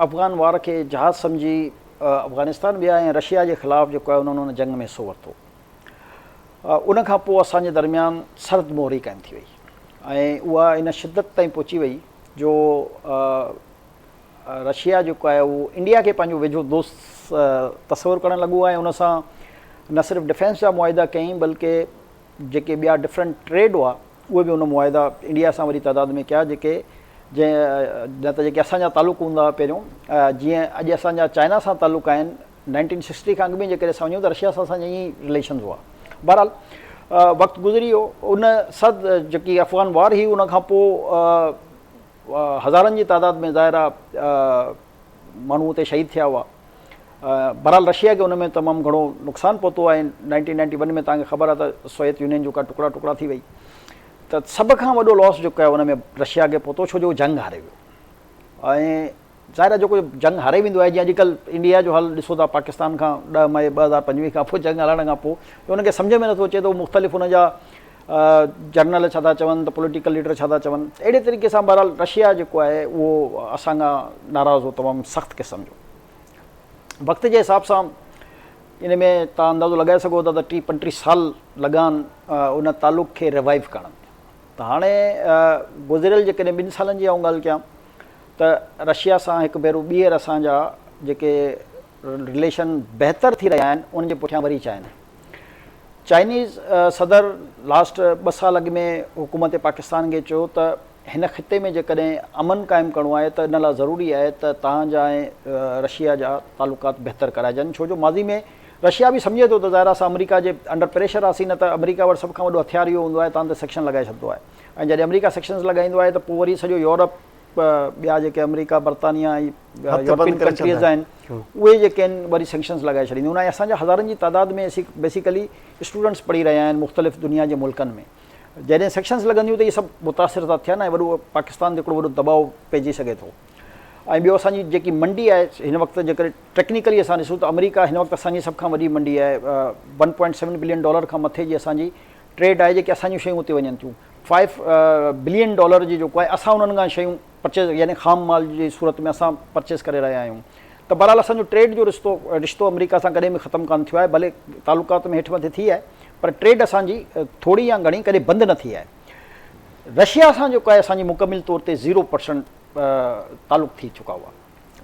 افغان وار کي جهاز سمجهي افغانستان ويا ۽ رشيا جي خلاف جيڪو آهي انهن ان جنگ ۾ حصو ورتو ان کان پوء اسان جي درميان سرد مهري قائم ٿي وئي ۽ اها ان شدت تائين پهچي وئي جو رشيا جيڪو آهي اهو انڊيا کي پنهنجو ويجهو دوست تصور ڪرڻ لڳو آهي ان سان نه صرف ڊفينس جا معاهدا ڪيائين بلڪه جيڪي ٻيا ڊفرنٽ ٽريڊ هئا اهي به ان معاهدا انڊيا سان وڏي تعداد ۾ ڪيا جيڪي جنهن نه ته جيڪي اسان جا تعلق هوندا هئا پهريون جيئن اڄ اسان جا چائنا سان تعلق آهن 1960 کان اڳ ۾ جيڪڏهن اسان وڃون ته رشيا سان اسان جا ائين ئي رليشنز هئا بهرحال وقت گذري ويو ان سد جيڪي افغان وار هئي ان کان پوء هزارن جي تعداد ۾ ظاهر آ ماڻهو اتي شهيد ٿيا هئا. بهرحال رشيا کي ان ۾ تمام گهڻو نقصان پهتو آهي 1991 ۾ توهان کي خبر آهي ته سوويت يونين جو ڪا ٽڪڙا ٽڪڙا ٿي وئي ته سڀ کان وڏو لاس جيڪو آهي ان ۾ رشيا کي پهتو ڇو جو جنگ هاري ويو ۽ ظاهر آهي جيڪو جنگ هاري ويندو آهي جيئن اڄڪلهه انڊيا جو حال ڏسو ٿا پاڪستان کان 10 مئي 2025 کان پوء جنگ هلڻ کان پوء ان کي سمجهه ۾ نٿو اچي ته مختلف ان جا جرنل ڇا ٿا چون ته پوليٽيڪل ليڊر ڇا ٿا چون. اهڙي طريقي سان بهرحال رشيا جيڪو آهي اهو اسان کان ناراض هو تمام سخت قسم جو. وقت جي حساب سان ان ۾ توهان اندازو لڳائي سگهو ٿا ته ٽيهه پنٽيهه سال لڳا آهن ان تعلق کي ريوائيو ڪرڻ ۾. ته هاڻي گذريل جيڪڏهن ٻن سالن جي آئون ڳالهه ڪيان ته رشيا سان هڪ ڀيرو ٻيهر اسان جا جيڪي رليشن بهتر ٿي رهيا آهن ان جي پٺيان وري چائنا. چائنيز صدر لاسٽ ٻه سال اڳ ۾ حڪومت پاڪستان کي چيو ته هن خطي ۾ جيڪڏهن امن قائم ڪرڻو آهي ته ان لاء ضروري آهي ته توهان جا ۽ رشيا جا تعلقات بهتر ڪرائجن ڇو جو ماضي ۾ رشيا به سمجهي ٿو ته ظاهر آهي اسان آمريڪا جي انڊر پريشر آسين نه ته آمريڪا وٽ سڀ کان وڏو هٿيار اهو هوندو آهي توهان تي سيڪشن لڳائي ڇڏندو آهي ۽ جڏهن آمريڪا سيڪشنز لڳائيندو آهي ته پوء وري سڄو يورپ ٻيا جيڪي آمريڪا برطانيا ۽ يورپين ڪنٽريز آهن اهي جيڪي آهن وري سينڪشنز لڳائي ڇڏينديون ۽ اسان جا هزارن جي تعداد ۾ بيسيڪلي اسٽوڊنٽس پڙهي رهيا آهن مختلف دنيا جي ملڪن ۾ جڏهن سينڪشنز لڳنديون ته اهي سڀ متاثر ٿا ٿين ۽ وڏو پاڪستان تي هڪڙو وڏو دٻاء پئجي سگهي ٿو ۽ ٻيو اسان جي جيڪي منڊي آهي هن وقت جيڪڏهن ٽيڪنيڪلي اسان ڏسون ته آمريڪا هن وقت اسان جي سڀ کان وڏي منڊي آهي one point seven billion dollar کان مٿي جي اسان جي ٽريڊ آهي جيڪي اسان جون شيون اتي وڃن ٿيون فائيو بلين ڊالر جي جيڪو آهي اسان انهن کان شيون پرچيز يعني خام مال جي صورت ۾ اسان پرچيز ڪري رهيا آهيون ته بهرحال اسان جو ٽريڊ جو رشتو رشتو آمريڪا سان ڪڏهن به ختم ڪانه ٿيو آهي ڀلي تعلقات ۾ هيٺ مٿي ٿي آهي پر ٽريڊ اسان جي ٿوري يا گهڻي ڪڏهن بند نه ٿي آهي رشيا سان جيڪو آهي اسان جي مڪمل طور تي زيرو پرسنٽ تعلق ٿي چڪا هئا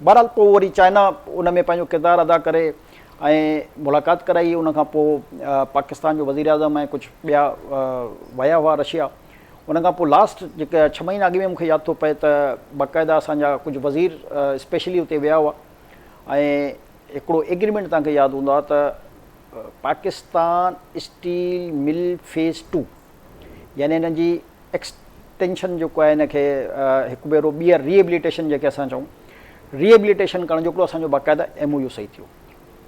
بهرحال پوء وري چائنا ان ۾ پنهنجو ڪردار ادا ڪري ۽ ملاقات ڪرائي ان کان پوء پاڪستان جو وزيراعظم ۽ ڪجهه ٻيا ويا هئا رشيا ان کان پوء لاسٽ جيڪا ڇهه مهينا اڳ ۾ مون کي ياد ٿو پئي ته باقاعده اسان جا ڪجهه وزير اسپيشلي اتي ويا هئا ۽ هڪڙو ايگريمينٽ توهان کي ياد هوندو آهي ته Pakistan steel mill phase two يعني ان جي ايڪسٽينشن جيڪو آهي ان کي هڪ ڀيرو ٻيهر ريهيبليٽيشن جيڪي اسان چئون ريهيبليٽيشن ڪرڻ جو هڪڙو اسان جو باقاعده ايم او يو صحيح ٿيو.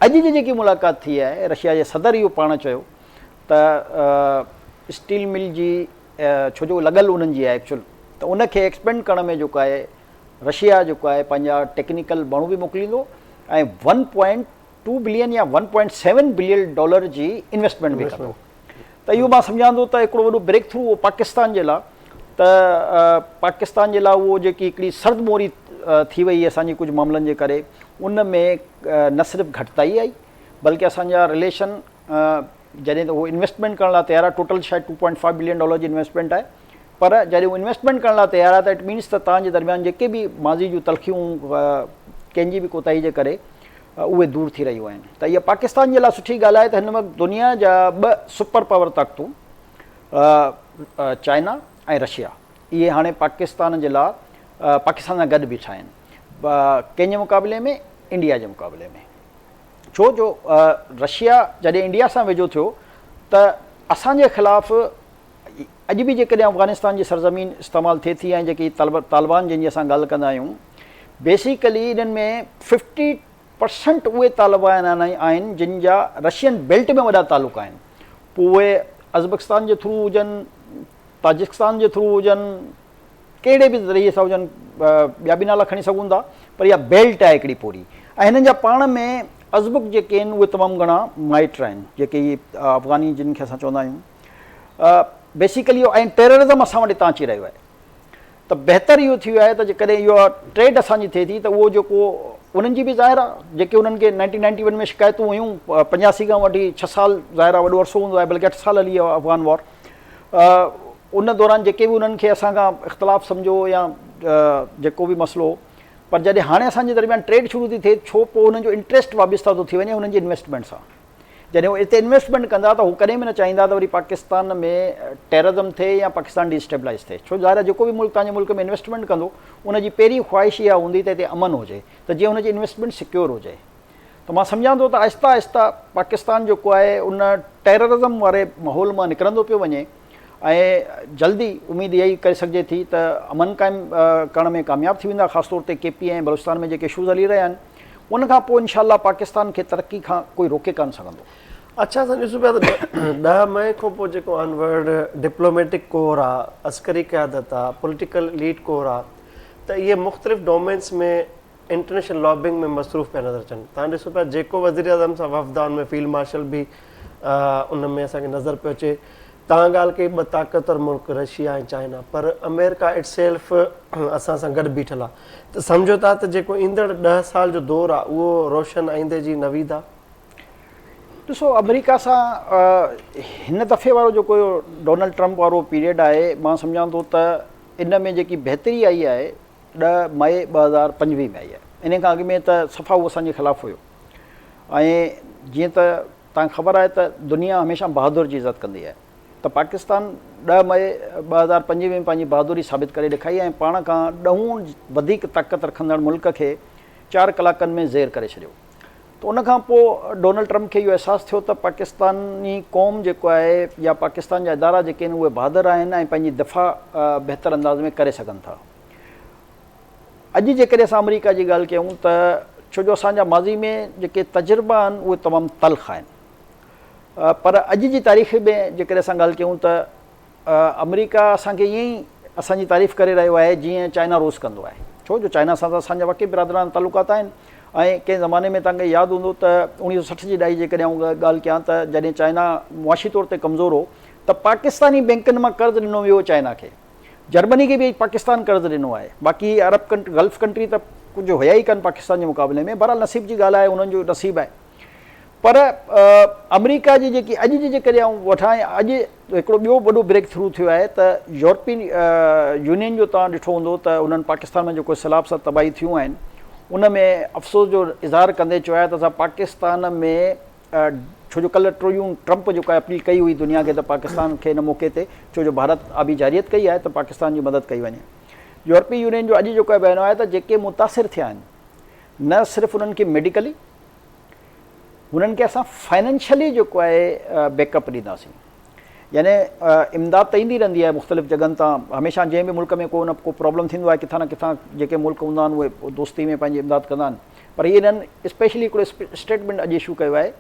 اڄ جي جيڪي ملاقات ٿي آهي رشيا جي صدر اهو پاڻ چيو ته اسٽيل مل جي ڇو جو لڳل انهن جي آهي ايڪچوئل ته ان کي ايڪسپينڊ ڪرڻ ۾ جيڪو آهي رشيا جيڪو آهي پنهنجا ٽيڪنيڪل ماڻهو به موڪليندو ۽ ون پوائنٽ ٽو بلين يا one point seven billion dollar جي انويسٽمينٽ به ڪندو. ته اهو مان سمجهان ٿو ته هڪڙو وڏو بريڪ ٿرو هو پاڪستان جي لاء ته پاڪستان جي لاء اهو جيڪي هڪڙي سرد موري ٿي وئي اسان جي ڪجهه معاملن جي ڪري ان ۾ نه صرف گهٽتائي آئي بلڪه اسان جا رليشن جڏهن ته هو انويسٽمينٽ ڪرڻ لاء تيار آهي ٽوٽل شايد two point five billion dollar جي انويسٽمينٽ آهي پر جڏهن هو انويسٽمينٽ ڪرڻ لاء تيار آهي ته it means ته توهان جي درميان جيڪي به ماضي جون تلخيون ڪنهن جي به ڪوتاهي جي ڪري اهي دور ٿي رهيون آهن ته اها پاڪستان جي لاء سٺي ڳالهه آهي ته هن وقت دنيا جا ٻه سپر پاور طاقتون چائنا ۽ رشيا اهي هاڻي پاڪستان جي لاء پاڪستان سان گڏ بيٺا آهن ڪنهن جي مقابلي ۾ انڊيا جي مقابلي ۾ ڇو جو رشيا جڏهن انڊيا سان ويجهو ٿيو ته اسان جي خلاف اڄ به جيڪڏهن افغانستان جي سرزمين استعمال ٿئي ٿي ۽ جيڪي طالبان جن جي اسان ڳالهه ڪندا آهيون بيسيڪلي انهن ۾ ففٽي پرسنٽ اهي طالبان آهن جن جا رشين بيلٽ ۾ وڏا تعلق آهن پوء اهي ازبڪستان جي ٿرو هجن تاجڪستان جي ٿرو هجن ڪهڙي به ذريعي سان هجن ٻيا به نالا کڻي سگهون ٿا پر اها بيلٽ آهي هڪڙي پوري ۽ هنن جا پاڻ ۾ ازبڪ جيڪي آهن اهي تمام گهڻا مائٽ آهن جيڪي هي افغاني جن کي اسان چوندا آهيون بيسيڪلي اهو ۽ ٽيررزم اسان وٽ هتان اچي رهيو آهي ته بهتر اهو ٿي ويو آهي ته جيڪڏهن اهو ٽريڊ اسان جي ٿئي ٿي ته اهو جيڪو انهن جي به ظاهر آهي جيڪي انهن کي نائنٽين نائنٽي ون ۾ شڪايتون هيون پنجاسي کان وٺي ڇهه سال ظاهر آهي وڏو عرصو هوندو آهي بلڪه اٺ سال هلي ويو افغان وار ان دوران جيڪي به انهن کي اسان کان اختلاف سمجهو يا جيڪو به مسئلو هو پر جڏهن هاڻي اسان جي درميان ٽريڊ شروع ٿي ٿئي ڇو پوء انهن جو انٽريسٽ وابسته ٿو ٿي وڃي انهن جي انويسٽمينٽ سان جڏهن هو اتي انويسٽمينٽ ڪندا ته هو ڪڏهن به نه چاهيندا ته وري پاڪستان ۾ ٽيررزم ٿئي يا پاڪستان ڊي اسٽيبلائز ٿئي ڇو ظاهر آهي جيڪو به ملڪ توهان جي ملڪ ۾ انويسٽمينٽ ڪندو ان جي پهرين خواهش اها هوندي ته هتي امن هجي ته جيئن هن جي انويسٽمينٽ سيڪيور هجي ته مان سمجهان ٿو ته آهستي آهستي پاڪستان جيڪو آهي ان ٽيررزم واري ماحول مان نڪرندو پيو وڃي ۽ جلدي اميد اها ئي ڪري سگهجي ٿي ته امن قائم ڪرڻ ۾ ڪامياب ٿي ويندا خاص طور تي ڪي پي ۽ بلوچستان ۾ جيڪي اشوز هلي رهيا آهن ان کان پوء انشاء الله پاڪستان کي ترقي کان ڪوئي روڪي ڪانه سگهندو.
اڇا اسان ڏسون پيا ته 10 مئي کان پوء جيڪو آنورڊ ڊپلوميٽڪ ڪور آ، عسڪري قيادت آ، پوليٽيڪل اليٽ ڪور آ ته اهي مختلف ڊومينس ۾ انٽرنيشنل لابنگ ۾ مصروف پيا نظر اچن. توهان ڏسو پيا جيڪو وزيراعظم سان وفد آ ان ۾ فيلڊ مارشل به ان ۾ اسان کي نظر پيو اچي. توهان ڳالهه ڪئي ٻه طاقتور ملڪ رشيا ۽ چائنا پر آمريڪا it self اسان سان گڏ بيٺل آهي ته سمجهو ٿا ته جيڪو ايندڙ ڏهه سال جو دور آهي اهو روشن آئيندي جي نويد آهي.
ڏسو آمريڪا سان هن دفعي وارو جيڪو ڊونلڊ ٽرمپ وارو پيريڊ آهي مان سمجهان ٿو ته ان ۾ جيڪي بهتري آئي آهي ڏهه مئي 2025 ۾ آئي آهي ان کان اڳ ۾ ته صفا هو اسان جي خلاف هيو ۽ جيئن ته توهان کي خبر آهي ته دنيا هميشه بهادر جي عزت ڪندي آهي ته پاڪستان ڏهه مئي 2025 ۾ پنهنجي بهادري ثابت ڪري ڏيکائي ۽ پاڻ کان ڏهون وڌيڪ طاقت رکندڙ ملڪ کي چار ڪلاڪن ۾ زير ڪري ڇڏيو ته ان کان پوء ڊونلڊ ٽرمپ کي اهو احساس ٿيو ته پاڪستاني قوم جيڪو آهي يا پاڪستان جا ادارا جيڪي آهن اهي بهادر آهن ۽ پنهنجي دفاع بهتر انداز ۾ ڪري سگهن ٿا. اڄ جيڪڏهن اسان آمريڪا جي ڳالهه ڪيون ته ڇو جو اسان جا ماضي ۾ جيڪي تجربا آهن اهي تمام تلخ آهن پر اڄ جي تاريخ ۾ جيڪڏهن اسان ڳالهه ڪيون ته آمريڪا اسان کي ائين ئي اسان جي تعريف ڪري رهيو آهي جيئن چائنا روس ڪندو آهي ڇو جو چائنا سان ته اسان جا واقعي برادرانه تعلقات آهن ۽ ڪنهن زماني ۾ توهان کي ياد هوندو ته 1960 جي ڏهائي جيڪڏهن آئون ڳالهه ڪيان ته جڏهن چائنا معاشي طور تي ڪمزور هو ته پاڪستاني بينڪن مان قرض ڏنو ويو چائنا کي جرمني کي به پاڪستان قرض ڏنو آهي باقي عرب ڪنٽري گلف ڪنٽري ته ڪجهه هيا ئي ڪن پاڪستان جي مقابلي ۾ بهرحال نصيب جي ڳالهه آهي انهن جو نصيب آهي پر آمريڪا جي جيڪي اڄ جي جيڪڏهن آئون وٺان اڄ هڪڙو ٻيو وڏو بريڪ ٿرو ٿيو آهي ته يورپين يونين جو توهان ڏٺو هوندو ته انهن پاڪستان ۾ جيڪو سيلاب سان تباهي ٿيون آهن ان ۾ افسوس جو اظهار ڪندي چيو آهي ته اسان پاڪستان ۾ ڇو جو ڪلهه ٽريون ٽرمپ جيڪو آهي اپيل ڪئي هئي دنيا کي ته پاڪستان کي ان موقعي تي ڇو جو ڀارت آبي جارحيت ڪئي آهي ته پاڪستان جي مدد ڪئي وڃي يورپي يونين جو اڄ جيڪو آهي بيان آهي ته جيڪي متاثر ٿيا آهن نه صرف انهن کي ميڊيڪلي هنن کي اسان فائنينشلي جيڪو آهي بيڪ اپ ڏينداسين يعني امداد ته ايندي رهندي آهي مختلف جڳهن تان هميشه جنهن به ملڪ ۾ ڪو نه ڪو پرابلم ٿيندو آهي ڪٿان نه ڪٿان جيڪي ملڪ هوندا آهن اهي دوستي ۾ پنهنجي امداد ڪندا آهن پر هي هنن اسپيشلي هڪڙو اسٽيٽمينٽ اڄ اشو ڪيو آهي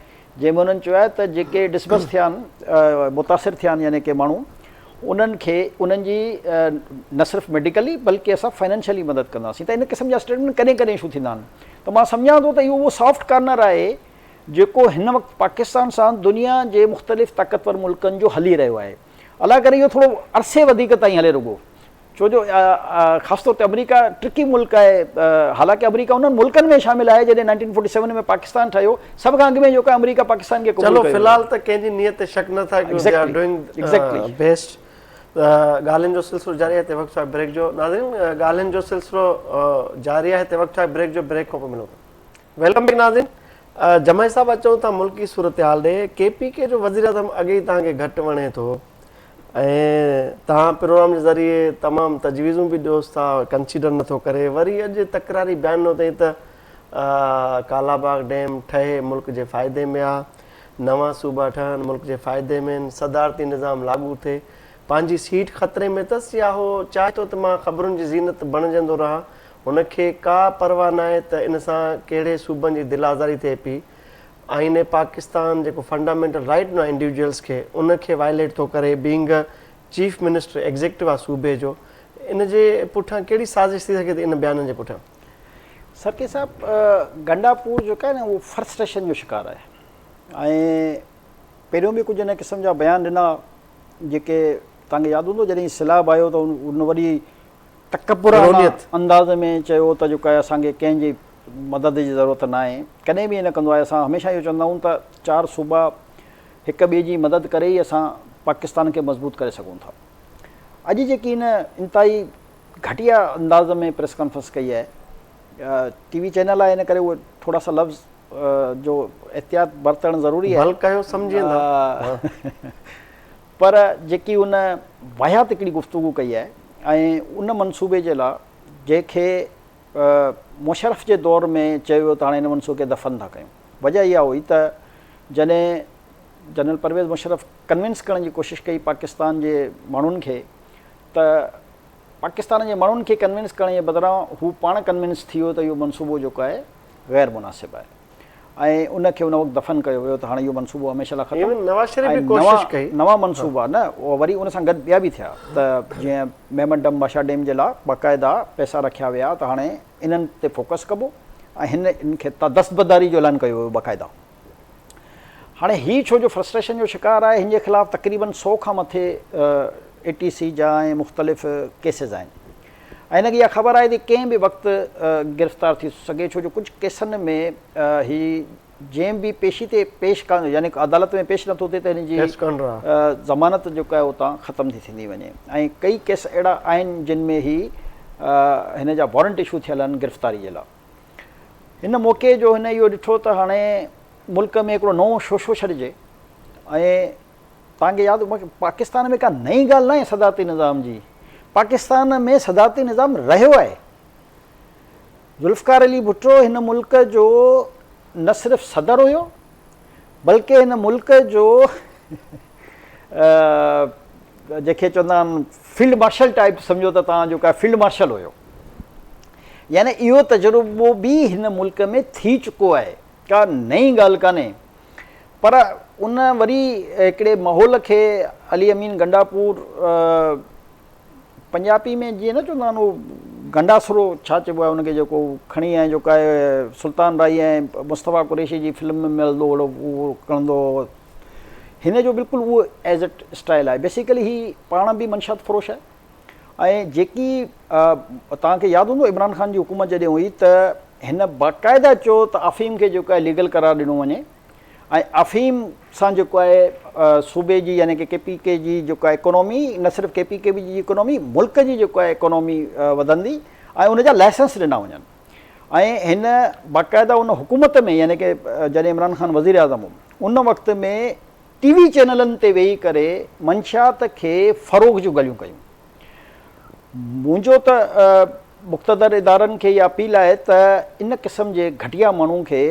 جنهن ۾ هنن چيو آهي ته جيڪي ڊسمس ٿيا آهن متاثر ٿيا آهن يعني ڪي ماڻهو انهن کي انهن جي نه صرف ميڊيڪلي بلڪه اسان فائنينشلي مدد ڪنداسين ته ان قسم جا اسٽيٽمينٽ ڪڏهن ڪڏهن اشو ٿيندا آهن ته مان سمجهان ٿو ته اهو اهو سافٽ ڪارنر آهي جيڪو هن وقت پاڪستان سان دنيا جي مختلف طاقتور ملڪن جو هلي رهيو آهي الله ڪري اهو ٿورو عرصي وڌيڪ تائين هلي رڳو ڇو جو خاص طور تي آمريڪا ٽرڪي ملڪ آهي حالانڪه آمريڪا انهن ملڪن ۾ شامل آهي جڏهن 1947 ۾ پاڪستان ٺهيو سڀ کان اڳ ۾ جيڪو آمريڪا پاڪستان کي قبول
ڪيو چلو في الحال ته ڪنهن جي نيت تي شڪ نه ٿا ڪيون they are doing best ڳالهين جو سلسلو جاري آهي هتي وقت آهي بريڪ جو ناظرين ڳالهين جو سلسلو جاري آهي هتي وقت آهي بريڪ جو بريڪ کان پوء ملون ٿا welcome back ناظرين جمعي صاحب اچون ٿا ملڪي صورتحال ڏي ڪي پي ڪي جو وزيراعظم اڳي ئي توهان کي گهٽ وڻي ٿو ۽ توهان پروگرام جي ذريعي تمام تجويزون به ڏيوس ٿا ڪنسيڊر نٿو ڪري وري اڄ تڪراري بيان ڏنو اٿئي ته ڪالا باغ ڊيم ٺهي ملڪ جي فائدي ۾ آ نوان صوبا ٺهن ملڪ جي فائدي ۾ آهن صدارتي نظام لاڳو ٿئي پنهنجي سيٽ خطري ۾ اٿس يا هو چاهي ٿو ته مان خبرن جي زينت بڻجندو رهان هن کي ڪا پرواهه ناهي ته ان سان ڪهڙي صوبن جي دل آزاري ٿئي پئي آئين پاڪستان جيڪو فنڊامينٽل رائيٽ ڏنو آهي انڊيوجوئلز کي ان کي وائليٽ ٿو ڪري being a chief minister executive آهي صوبي جو ان جي پٺيان ڪهڙي سازش ٿي سگهي ٿي ان بيانن جي پٺيان؟
سرڪي صاحب گنڊاپور جيڪو آهي نه اهو فرسٽريشن جو شڪار آهي ۽ پهريون به ڪجهه ان قسم جا بيان ڏنا جيڪي توهان کي ياد هوندو جڏهن سيلاب آيو ته ان وڏي تڪبرانه انداز ۾ چيو ته جيڪو آهي اسان کي ڪنهن جي مدد جي ضرورت ناهي ڪڏهن به ائين نه ڪندو آهي اسان هميشه اهو چوندا آهيون ته چار صوبا هڪ ٻئي جي مدد ڪري ئي اسان پاڪستان کي مضبوط ڪري سگهون ٿا اڄ جيڪي هن انتهائي گهٽيا انداز ۾ پريس ڪانفرنس ڪئي آهي ٽي وي چينل آهي ان ڪري اهي ٿورا سا لفظ جو احتياط برتڻ ضروري آهي
ڀل ڪيو سمجهي ويندا
پر جيڪي ان واهيات هڪڙي گفتگو ڪئي آهي ۽ ان منصوبي جي لاء جنهن کي مشرف جي دور ۾ چيو ويو ته هاڻي ان منصوبي کي دفن ٿا ڪيون وجه اها هئي ته جڏهن جنرل پرويز مشرف ڪنوينس ڪرڻ جي ڪوشش ڪئي پاڪستان جي ماڻهن کي ته پاڪستان جي ماڻهن کي ڪنوينس ڪرڻ جي بدران هو پاڻ ڪنوينس ٿي ويو ته اهو منصوبو جيڪو آهي غير مناسب آهي ۽ ان کي ان وقت دفن ڪيو ويو ته هاڻي اهو منصوبو هميشه لاء ختم.
ايون نواز شريف به ڪوشش ڪئي.
نوان منصوبا نه وري ان سان گڏ ٻيا به ٿيا ته جيئن مهمند ڊم باشا ڊيم جي لاء باقاعده پئسا رکيا ويا ته هاڻي انهن تي فوڪس ڪبو ۽ هن ان کي دستبرداري جو اعلان ڪيو ويو باقاعده. هاڻي هي ڇو جو فرسٽريشن جو شڪار آهي، هن جي خلاف تقريبن سو کان مٿي اي ٽي سي جا ۽ مختلف ڪيسز آهن ۽ هن کي اها خبر آهي ته ڪنهن به وقت گرفتار ٿي سگهي ڇو جو ڪجهه ڪيسن ۾ هي جنهن به پيشي تي پيش ڪانه يعني عدالت ۾ پيش نٿو ٿئي ته هن جي ضمانت جيڪا آهي اتان ختم ٿي ٿيندي وڃي ۽ ڪئي ڪيس اهڙا آهن جن ۾ هي هن جا وارنٽ اشو ٿيل آهن گرفتاري جي لاء. هن موقعي جو هن اهو ڏٺو ته هاڻي ملڪ ۾ هڪڙو نئون شوشو ڇڏجي ۽ توهان کي ياد پاڪستان ۾ ڪا نئين ڳالهه ناهي صدارتي نظام جي پاڪستان ۾ صدارتي نظام رهيو آهي ذوالفقار علي ڀٽو هن ملڪ جو نه صرف صدر هيو بلڪه هن ملڪ جو جنهن کي چوندا آهن فيلڊ مارشل ٽائپ سمجهو ته توهان جو ڪا فيلڊ مارشل هيو يعني اهو تجربو به هن ملڪ ۾ ٿي چڪو آهي ڪا نئين ڳالهه ڪانهي پر ان وري هڪڙي ماحول کي علي امين گنڊاپور پنجابي ۾ جيئن نه چوندا آهن اهو گنڊاسرو ڇا چئبو آهي ان کي جيڪو کڻي ۽ جيڪو آهي سلطان راهي ۽ مصطفيٰ قريشي جي فلم ۾ ملندو هو اهو کڻندو هو هن جو بلڪل اهو ايزٽ اسٽائل آهي بيسيڪلي هي پاڻ به منشيات فروش آهي ۽ جيڪي توهان کي ياد هوندو عمران خان جي حڪومت جڏهن هئي ته هن باقاعده چيو ته افيم کي جيڪو آهي ليگل قرار ڏنو وڃي ۽ افيم سان جيڪو آهي صوبي جي يعني ڪي ڪي پي ڪي جي جيڪو آهي اڪانومي نه صرف ڪي پي ڪي جي اڪانومي ملڪ جي جيڪو آهي اڪانومي وڌندي ۽ ان جا لائسنس ڏنا وڃن ۽ هن باقاعده ان حڪومت ۾ يعني ڪي جڏهن عمران خان وزير اعظم هو ان وقت ۾ ٽي وي چينلن تي ويهي ڪري منشيات کي فروغ جون ڳالهيون ڪيون. منهنجو ته مقتدر ادارن کي اها اپيل آهي ته ان قسم جي گهٽيا ماڻهو کي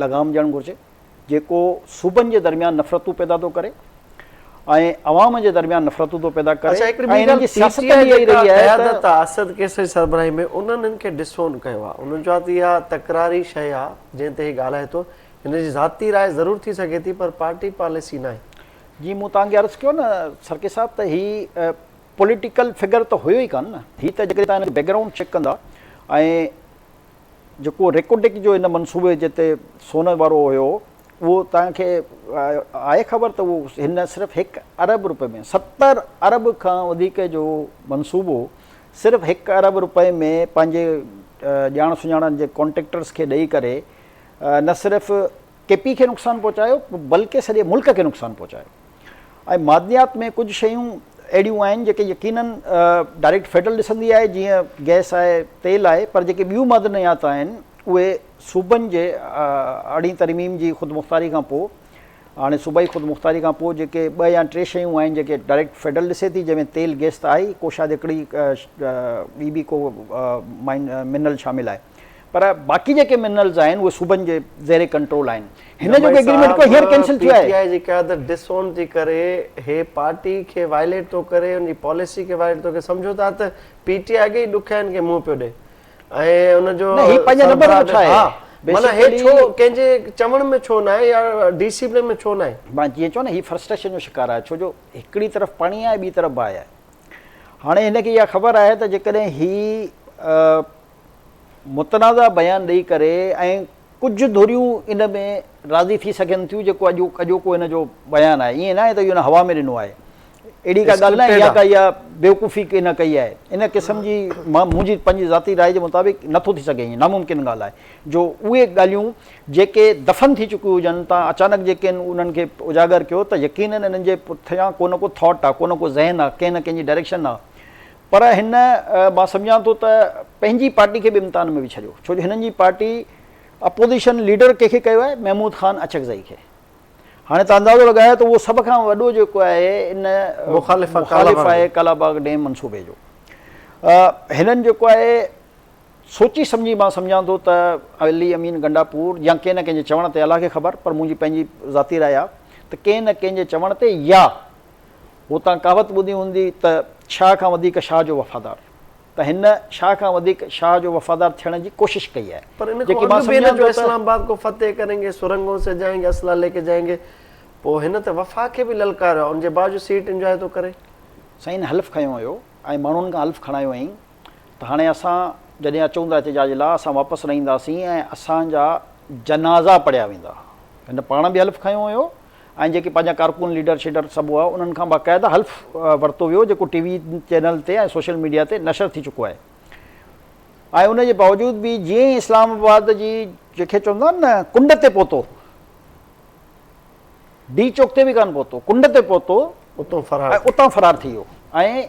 لغام ڏيڻ گهرجي جيڪو صوبن جي درميان نفرتون پيدا ٿو ڪري ۽ عوام جي درميان نفرتون ٿو پيدا ڪري
اڇا هڪڙي
۽
ٻي
هنن جي
ڳالهه پي
سياست
ٽي
به
آء
اها ئي
جيڪا
رهي آهي ته
قيادت آهي اسد قيصر جي سربراهي ۾ انهن هن کي ڊسون ڪيو آهي انهن چيو آهي ته اها تڪراري شيء آهي جنهن تي هي ڳالهائي ٿو هن جي ذاتي راء ضرور ٿي سگهي ٿي پر پارٽي پاليسي ناهي.
جي مون توهان کي عرض ڪيو نه سرڪي صاحب ته هي پوليٽيڪل فگر ته هيو ئي ڪانه نه هي ته جيڪڏهن توهان هن جو بيڪ گرائونڊ چيڪ ڪندا ۽ جيڪو ريڪوڊڪ جو هن منصوبي جتي سون وارو هيو اهو توهان کي آهي خبر ته اهو هن صرف هڪ ارب روپئي ۾ 70 ارب کان وڌيڪ جو منصوبو صرف هڪ ارب روپئي ۾ پنهنجي ڄاڻ سڃاڻ جي ڪانٽريڪٽرس کي ڏئي ڪري نه صرف ڪي پي کي نقصان پهچايو بلڪه سڄي ملڪ کي نقصان پهچايو ۽ معدنيات ۾ ڪجهه شيون اهڙيون آهن جيڪي يقينن ڊائريڪٽ فيڊرل ڏسندي آهي جيئن گئس آهي تيل آهي پر جيڪي ٻيون معدنيات آهن اهي صوبن جي ارڙهين ترميم جي خودمختاري کان پوء هاڻي صوبائي خودمختاري کان پوء جيڪي ٻه يا ٽي شيون آهن جيڪي ڊائريڪٽ فيڊرل ڏسي ٿي جنهن ۾ تيل گئس ته آهي ڪو شايد هڪڙي ٻي به ڪو منرل شامل آهي پر باقي جيڪي منرلز آهن اهي صوبن جي زير ڪنٽرول آهن. هن جيڪو
جمعي
ايگريمينٽ ڪيو هينئر
صاحب
ڪينسل
پي
ٿيو آهي.
ٽي آء جي قيادت ڊس اون ٿي ڪري هي پارٽي کي وائليٽ ٿو ڪري ان جي پاليسي کي وائليٽ ٿو ڪري سمجهو ٿا ته پي ٽي آء اڳي ئي ڏکيائين کي منهن پيو ڏي ۽ ان جو
نه هي پنهنجا نمبر
سربراهه
به ٺاهي
ها معنيٰ هي
بيسيڪلي
ڇو ڪنهن جي چوڻ ۾ ڇو ناهي يا ڊسيپلين ۾ ڇو ناهي.
مان جيئن چيو نه هي فرسٽريشن جو شڪار آهي ڇو جو هڪڙي طرف پاڻي آهي ٻي طرف باهه آهي هاڻي هن کي اها خبر آهي ته جيڪڏهن هي متنازع بيان ڏئي ڪري ۽ ڪجهه ڌريون ان ۾ راضي ٿي سگهن ٿيون جيڪو اڄ اڄوڪو هن جو بيان آهي ائين ناهي ته اهو هن هوا ۾ ڏنو آهي اهڙي ڪا ڳالهه ناهي يا ڪا اها بيوقوفي هن ڪئي آهي ان قسم جي مان منهنجي پنهنجي ذاتي راء جي مطابق نٿو ٿي سگهي ائين ناممڪن ڳالهه آهي جو اهي ڳالهيون جيڪي دفن ٿي چڪيون هجن تان اچانڪ جيڪي انهن کي اجاگر ڪيو ته يقينن انهن جي پٺيان ڪو نه ڪو ٿاٽ آهي ڪو نه ڪو ذهن آهي ڪنهن نه ڪنهن جي ڊائريڪشن آهي پر هن مان سمجهان ٿو ته پنهنجي پارٽي کي به امتحان ۾ به ڇڏيو ڇو جو هنن جي پارٽي اپوزيشن ليڊر ڪنهن کي ڪيو آهي محمود خان اچڪزئي کي هاڻي ته اندازو لڳايو ته اهو سڀ کان وڏو جيڪو آهي ان
مخالف
مخالف آهي ڪالاباغ ڊيم منصوبي جو هنن جيڪو آهي سوچي سمجهي مان سمجهان ٿو ته علي امين گنڊاپور يا ڪنهن نه ڪنهن جي چوڻ تي الله کي خبر پر منهنجي پنهنجي ذاتي راء آهي ته ڪنهن نه ڪنهن جي چوڻ تي يا هو توهان ڪهاوت ٻڌي هوندي ته شاهه کان وڌيڪ شاهه جو وفادار ته هن شاهه کان وڌيڪ شاهه جو وفادار ٿيڻ جي ڪوشش ڪئي آهي
پر ان کان
جيڪي مان
اڳ به هن
سمجهان
جو
ٿو ته
اسلام آباد ڪو فتح ڪرينگي سرنگون سي جائينگي اسلحه ليڪي جائينگي پوء هن ته وفا کي به للڪاريو آهي ان جي باوجود سيٽ انجواء ٿو ڪري.
سائين هن حلف کنيو هيو ۽ ماڻهن کان حلف کڻايو هئائين ته هاڻي اسان جڏهن اچون ٿا احتجاج لاء اسان واپس نه اينداسين ۽ اسان جا جنازا پڙهيا ويندا. هن پاڻ به حلف کنيو هيو. ۽ جيڪي پنهنجا ڪارڪن ليڊر شيڊر سڀ هئا انهن کان باقاعده حلف ورتو ويو جيڪو ٽي وي چينل تي ۽ سوشل ميڊيا تي نشر ٿي چڪو آهي ۽ ان جي باوجود به جيئن ئي اسلام آباد جي جنهن کي چوندا آهن نه ڪنڊ تي پهتو ڊي چوڪ تي به ڪانه پهتو ڪنڊ تي پهتو
اتان فرار
۽ اتان فرار ٿي ويو ۽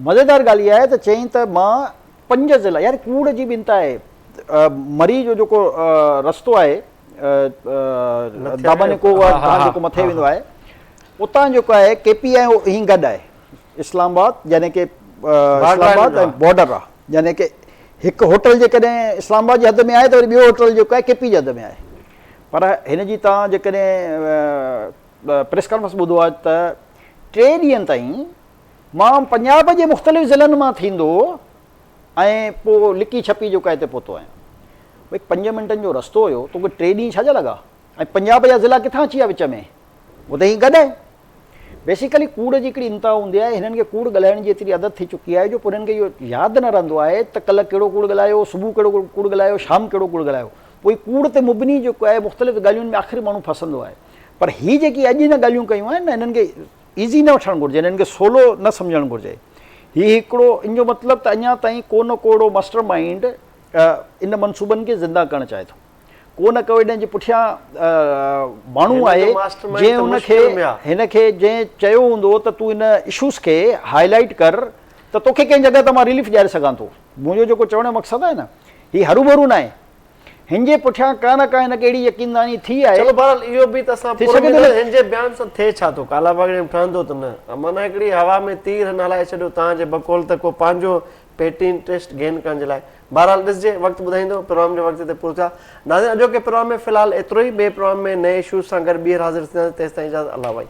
مزيدار ڳالهه اها آهي ته چيائين ته مان پنج ضلع يعني ڪوڙ جي به انتها آهي مري جو جيڪو رستو آهي دامن ڪو کان جيڪو مٿي ويندو آهي اتان جيڪو آهي ڪي پي ۽ هي گڏ آهي اسلام آباد يعني ڪي اسلام آباد ۽ بارڊر آهي يعني ڪي هڪ هوٽل جيڪڏهن اسلام آباد جي حد ۾ آهي ته وري ٻيو هوٽل جيڪو آهي ڪي پي جي حد ۾ آهي پر هن جي تان جيڪڏهن پريس ڪانفرنس ٻڌو آهي ته ٽي ڏينهن تائين مان پنجاب جي مختلف ضلعن مان ٿيندو ۽ پوء لڪي ڇپي جيڪو آهي هتي پهتو آهيان. ڀئي پنج منٽن جو رستو هيو توکي ٽي ڏينهن ڇا جا لڳا؟ ۽ پنجاب جا ضلعا ڪٿان اچي ويا وچ ۾؟ هو ته هي گڏ آهي. بيسيڪلي ڪوڙ جي هڪڙي انتها هوندي آهي. هنن کي ڪوڙ ڳالهائڻ جي ايتري عادت ٿي چڪي آهي جو پوء هنن کي اهو ياد نه رهندو آهي ته ڪلهه ڪهڙو ڪوڙ ڳالهايو، صبح ڪهڙو ڪوڙ ڳالهايو، شام ڪهڙو ڪوڙ ڳالهايو. پوء ڪوڙ تي مبني جيڪو آهي مختلف ڳالهين ۾ آخر ماڻهو ڦسندو آهي. پر هي جيڪي اڄ هن ڳالهيون ڪيون آهن نه هنن کي ايزي نه وٺڻ گهرجي هنن کي سولو نه سمجهڻ گهرجي. هي هڪڙو ان جو مطلب ته اڃا تائين ڪو نه ڪو اهڙو ماسٽر مائينڊ ان منصوبن کي زنده ڪرڻ چاهي ٿو. ڪو نه ڪو ان جي پٺيان ماڻهو آهي جنهن ان کي هن کي جنهن چيو هوندو ته تون ان اشوز کي هائي لائيٽ ڪر ته توکي ڪنهن جڳهه تان مان رليف ڏياري سگهان ٿو. منهنجو جيڪو چوڻ جو مقصد آهي نه هي هروڀرو ناهي. هن جي پٺيان ڪا نه ڪا هن کي اهڙي يقين دهاني ٿي آهي.
چلو بهرحال اهو به ته اسان پورو اميد آهي هن جي بيان سان ٿئي ڇا ٿو ڪالا باغ ڊيم ٺهندو ته نه معنيٰ هڪڙي هوا ۾ تير هن هلائي ڇڏيو توهان جي بقول ته ڪو پنهنجو پيٽي انٽريسٽ گين ڪرڻ جي لاء بهرحال ڏسجي وقت ٻڌائيندو پروگرام جو وقت هتي پورو ٿيو آهي ناظرين اڄوڪي پروگرام ۾ في الحال ايترو ئي ٻئي پروگرام ۾ نئين اشوز سان گڏ ٻيهر حاضر ٿينداسين تيستائين اجازت الله وائي.